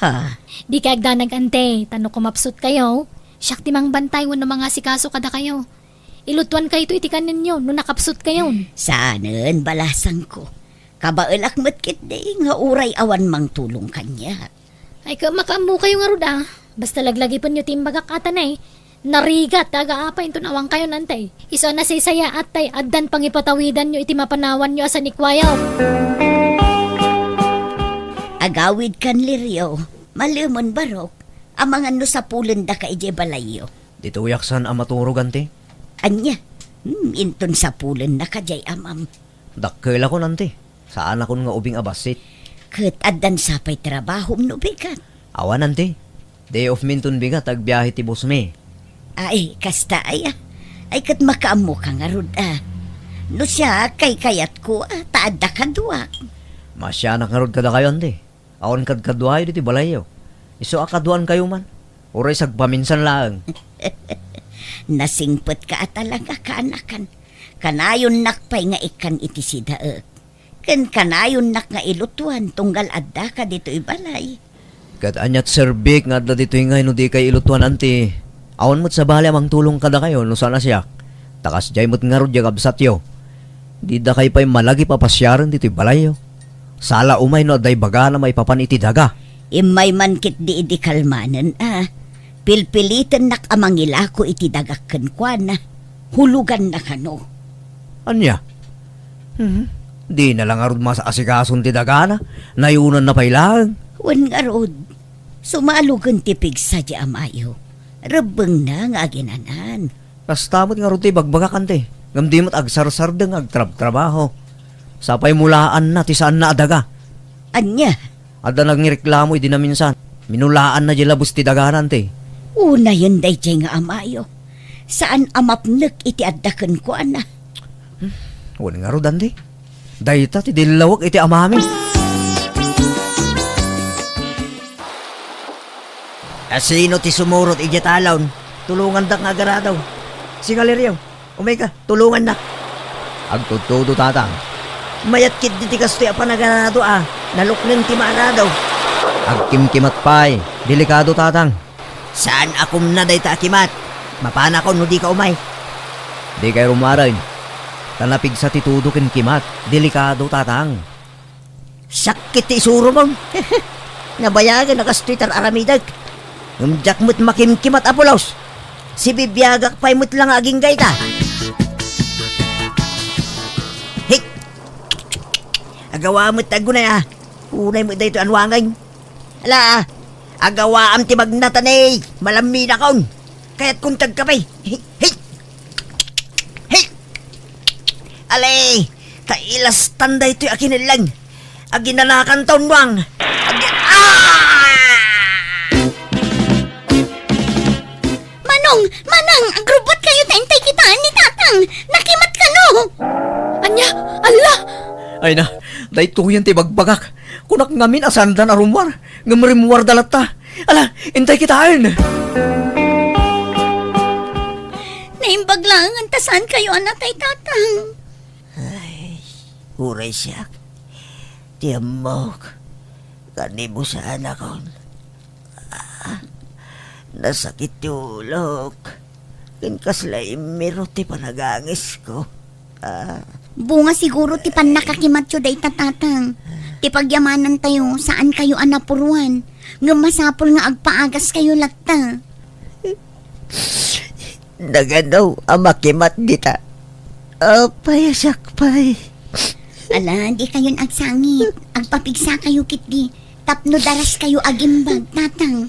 Ha? Dikay agdanag, ante, ta no kumapsut kayo, siak ti mangbantay wenno mangasikaso kadakayo. Ilutuan kayto iti kanenyo no nakapsut kayon. Saanen, balasangko. Kabaelak met ketdi nga uray awan mangtulong kaniak. Ay, ka-, makaammo kayo ngarud, a. Basta laglagipenyo ti imbagak, ata nay. Narigat, aga apay inton awan kayon, ante. Isu a nasaysayaat tay addan pangipatawidanyo iti mapanawanyo a sanikuayo. Agawidkan, Lirio. Malemen, Barok. Amangan no sapulendaka idiay balayyo. Ditoyak saan a maturog, ante. Ania? Hmm, inton sapulennaka diay amam. Dakkelakon, ante. Saanakon nga ubing a bassit. Ket addan sa pay trabahom no bigat? Awan, ante. Day off mi inton bigat, agbiahe ti boss mi. Ay, kasta aya. Ay, ket makaammoka ngarud, a. No siak, kaykayatko, a, ta adda kaduak. Masianak ngarud kadakayo, ante. Awan kadkaduayo ditoy balayyo. Isu a kaduaankayo man. Uray sagpaminsan laeng. Nasingpetka a talaga, kaanakan. Kanayonnak pay nga ikkan iti sidaek. Ken kanayonnak nga ilutuan tunggal addaka ditoy balay. Ket aniat serbik nga adda ditoy ngay no dikay ilutuan, ante? Awan met sabali a mangtulong kadakayo no saan a siak. Ta kasdiay met ngarud diay kabsatyo. Didakay pay malagip a pasiaren ditoy balayyo. Sala umay no adda ibagana maipapan iti daga. Immay man ketdi idi kalmanen, a. Pilpilitennak a mangilako iti dagak kenkuana. Huloganna kano. Ania? Hmm? Dina la ngarud maas-asikason ti dagana. Nayunanna pay laeng. Wen ngarud, sumalogen ti pigsa diay amayo. Rebbengna nga aginanan. Kasta met ngarud ti ibagbagak, ante, ngem di met agsarsardeng nga agtrabtrabaho. Sapay mulaanna ti saanna a daga. Ania? Adda nangireklamo idi naminsan. Minulaanna diay labes ti dagana, ante. Unayen daydiay nga amayo. Saan a mapnek iti adda kenkuana. Hmm, wen ngarud, ante. Dayta ti dillawek iti amami. Asino ti sumurot idiay talon? Tulongandak nga agarado. Singa, Lirio, umayka, tulongannak. Agtudtudo, Tatang. Mayat ketdi ti kastoy a panagarado a naluknen ti maarado. Agkimkimat pay. Delikado, Tatang. Saan a kumna dayta a kimat. Mapanakon no dika umay. Dikay rummuaren. Ta napigsa ti tudo ken kimat. Delikado, Tatang. Sakit ti isuromon. Nabayagen a kastoy ti ar-aramidek. Ngem diak met makimkimat a pulos. Sibibiagak pay met la nga agingga ita. Hik! Agawa met ti aggunay a. Unay met daytoy a nuangen. Ala, agawaam ti bagna ta ne, malamminakon. Kayatkon ti agkape. Hey! Hey! Hey! Ale, ta ilastan daytoy a kinelleng. Aginanakan ta, unnuang. Agi-, ah! Manong, Manang, agrubbuat kayo ta intay kitaan ni Tatang. Nakimat kano. Ania? Alla! Ay na, daytoyen ti ibagbagak. Kunak ngamin a saanda a rummuar, ngem rimmuarda latta. Ala, intay kitaen! Naimbag laeng ta saan kayo a natay, Tatang. Ay, uray siak. Ti ammok, kanibusaanakon. Ah, nasakit ti ulok. Ken kasla immirot ti panagangesko. Ah. Bunga siguro ti pannakakimatyo dayta, Tatang. Ti pagyamanantayo, saan kayo a napuruan. Ngem masapul nga agpaagas kayo latta. Nagano a makimat dita? Apay a siak pay? Ala, dikayon agsangit. Agpapigsakayo ketdi tapno daraskayo agimbag, Tatang.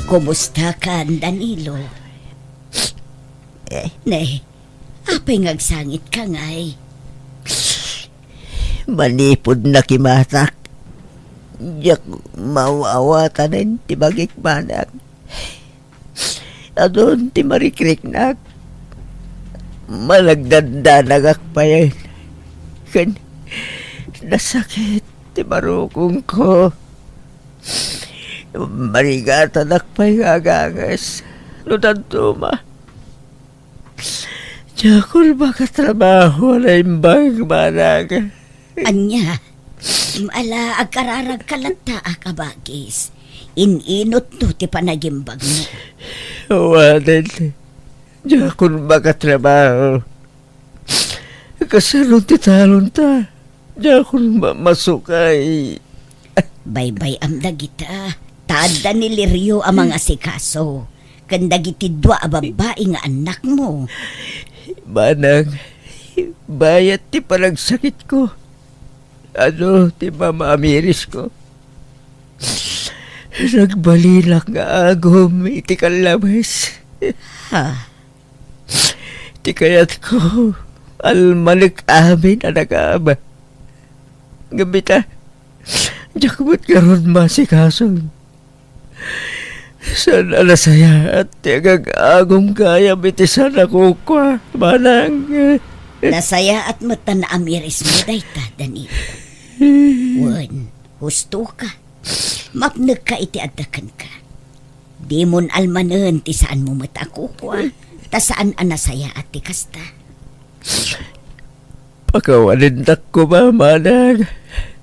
Kumustakan, Danilo? Eh. Ne, apay nga agsangitka ngay? Manipud nakimatak, diak maaw-awatanen ti bagik, manang. Adun ti marikriknak. Managdandanagak pay ken nasakit ti barukongko. Marigatanak pay nga aganges no dadduma. Diakon makatrabaho a naimbag, manang. Ania? Ala, agkararagka latta a kabagis. In-inutto ti panagimbagmo. Awanen, diakon makatrabaho. Kasano ti talonta? Diakon ma-, masukay. Baybay-am dagita. Ta adda ni Lirio a mangasikaso ken dagiti dua a babbai nga annakmo. Manang, bayat ti panagsakitko. Adu ti mamaamirisko. Nagbalinak nga agum iti kallabes. Ha? Ti kayatko, almanek amin a nakaaba. Ngem ita, diak met ngarud maasikaso. Saan a nasayaat ti agag-agum gayam iti saan a kukua, manang. Nasayaat met ta naamirismo dayta, Danilo. Wen, hustoka. Mapnekka iti adda kenka. Dimon almanen ti saanmo met a kukua, ta saan a nasayaat ti kasta. Pakawanendak koma, manang.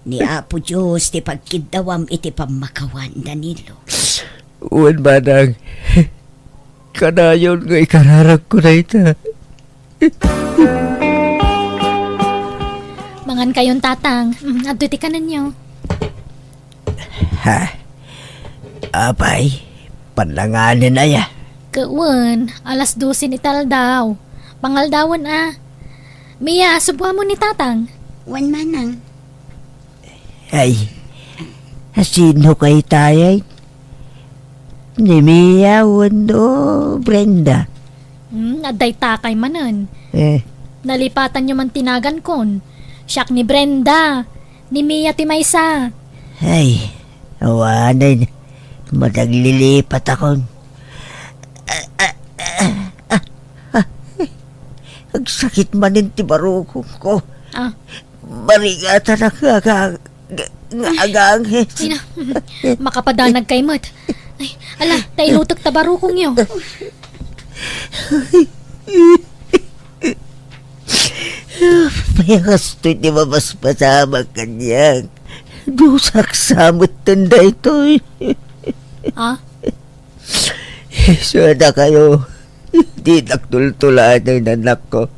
Ni Apo Dios ti pagkiddawam iti pammakawan, Danilo. Wen, manang. Kanayon nga ikararagko dayta. Mangankayon, Tatang. Mm, adtoy ti kanenyo. Ha? Apay, pannanganen aya? Ket wen, alas dosen iti aldaw. Pangaldawen a. Mia, subuamon ni Tatang. Wen, manang. Ay, sino kay tayay? Ni Mia wenno Brenda? Hmm, adda itakay manen. Eh. Nalipatanyo man ti nagankon. Siak ni Brenda. Ni Mia ti maysa. Ay, awanen. Madaglilipat akon. Ah, ah, ah, ah, ah. Agsakit manen ti barukongko. Ah. Marigatanak nga aga-, nga, nga aganges. Ay na, makapadanag kay met. Ay, ala, ta ilutek ta barukongyo. Pay a kastoy ti mapaspasamak kaniak. Dusak sa metten daytoy. Ha? Isu a dakayo, dinak tultuladen, annakko.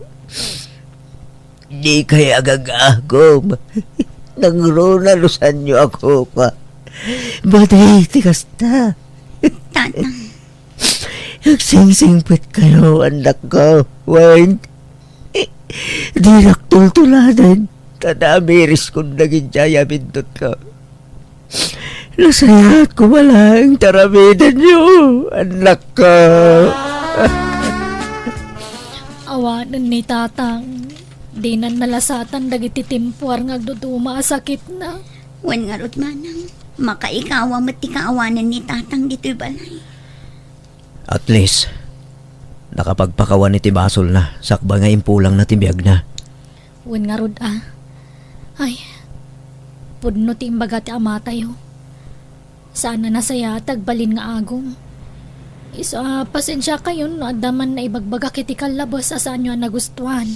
Dikay agagagum. Nangruna no saanyo a kukua. Madi ti kasta. Tatang. Agsingsingpetkayo, annakko. Wen, dinak tultuladen. Ta naamiriskon dagiti ay abindutko. Nasayaat koma laeng ti aramidenyo, annakko. Awanen ni Tatang. Dinan nalasatan dagiti timpuar nga agduduma a sakitna. Wen ngarud, manang, makaikawa met ti kaawanan ni Tatang ditoy balay. At least, nakapagpakawan iti basolna sakbay nga impulangna ti biagna. Wen ngarud a. Ay, pudno ti imbaga ti amatayo. Saan a nasayaat ti agbalin nga agum. Isu a, pasensiakayon no adda man naibagbagak iti kallabes a saanyo a nagustuan.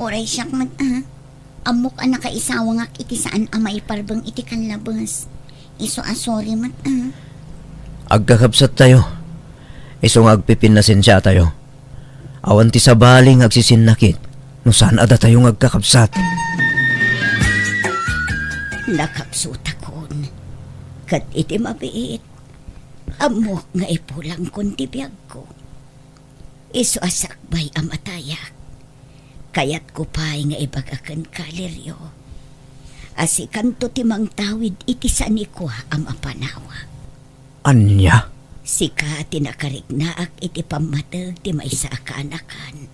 Uray siak met a. Ammok a nakaisawangak iti saan a maiparbeng iti kallabes. Isu a sorry met a. Agkakabsattayo. Isu nga agpipinnasensiatayo. Awan ti sabali nga agsisinnakit no saan a datayo nga agkakabsat. Nakapsutakon. Ket iti mabiit, ammok nga ipulangkon ti biagko. Isu a sakbay a matayak, kayatko pay nga ibaga kenka, Lirio, a sikanto ti mangtawid iti sanikua a mapanawak. Ania? Sika ti nakariknaak iti pammateg ti maysa a kaanakan.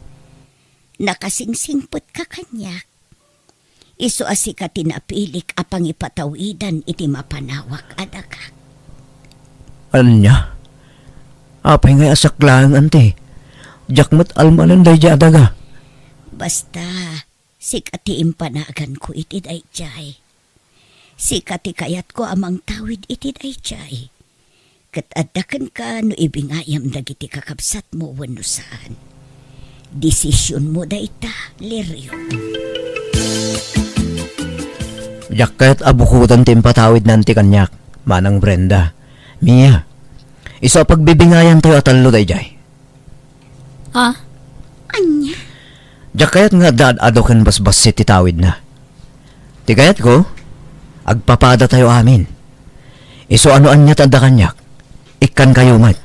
Nakasingsingpetka kaniak. Isu a sika ti napilik a pangipatawidan iti mapanawak a daga. Ania? Apay ngay a saklaeng, anti? Diak met almanen daydiay a daga. Basta, sika ti impanaganko iti daydiay. Sika ti kayatko a mangtawid iti daydiay. Ket adda kenka no ibingayam dagiti kakabsatmo wenno saan. Desisionmo dayta, Lirio. Diak kayat a bukoden ti impatawidna, anti, kaniak, Manang Brenda. Mia, isu a pagbibingayantayo a tallo daydiay. Ha? Ania? Diak kayat nga adda ad-adu ken basbassit ti tawidna. Ti kayatko, agpapadatayo amin. Isu a no ania ti adda kaniak, ikkankayo met.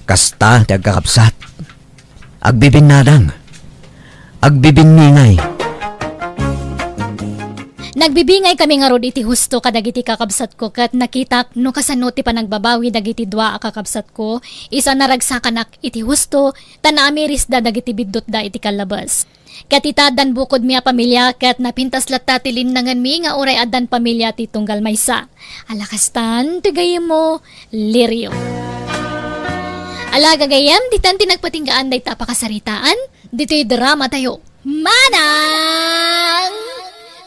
Kasta ti agkakabsat. Agbibinnadang. Agbibinningay. Nagbinningay kami ngarud iti husto kadagiti kakabsatko ket nakitak no kasano ti panagbabawi dagiti dua a kakabsatko, isu a naragsakanak iti husto, ta naamirisda dagiti biddutda iti kallabes. Ket ita, addan bukodmi a pamilia ket napintas latta ti linnangenmi nga uray addan pamilia ti tunggal maysa. Ala kastan ti gayyemmo, Lirio. Ala gagayyem, ditan ti nagpatinggaan dayta a pakasaritaan ditoy dramatayo. Manang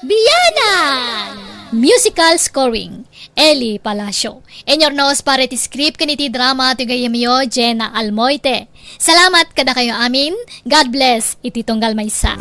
Biyanan! Musical scoring, Eli Palacio. Inurnos para iti script ken iti drama ti gayyemyo, Jenna Almoite. Salamat kadakayo amin. God bless iti tunggal maysa.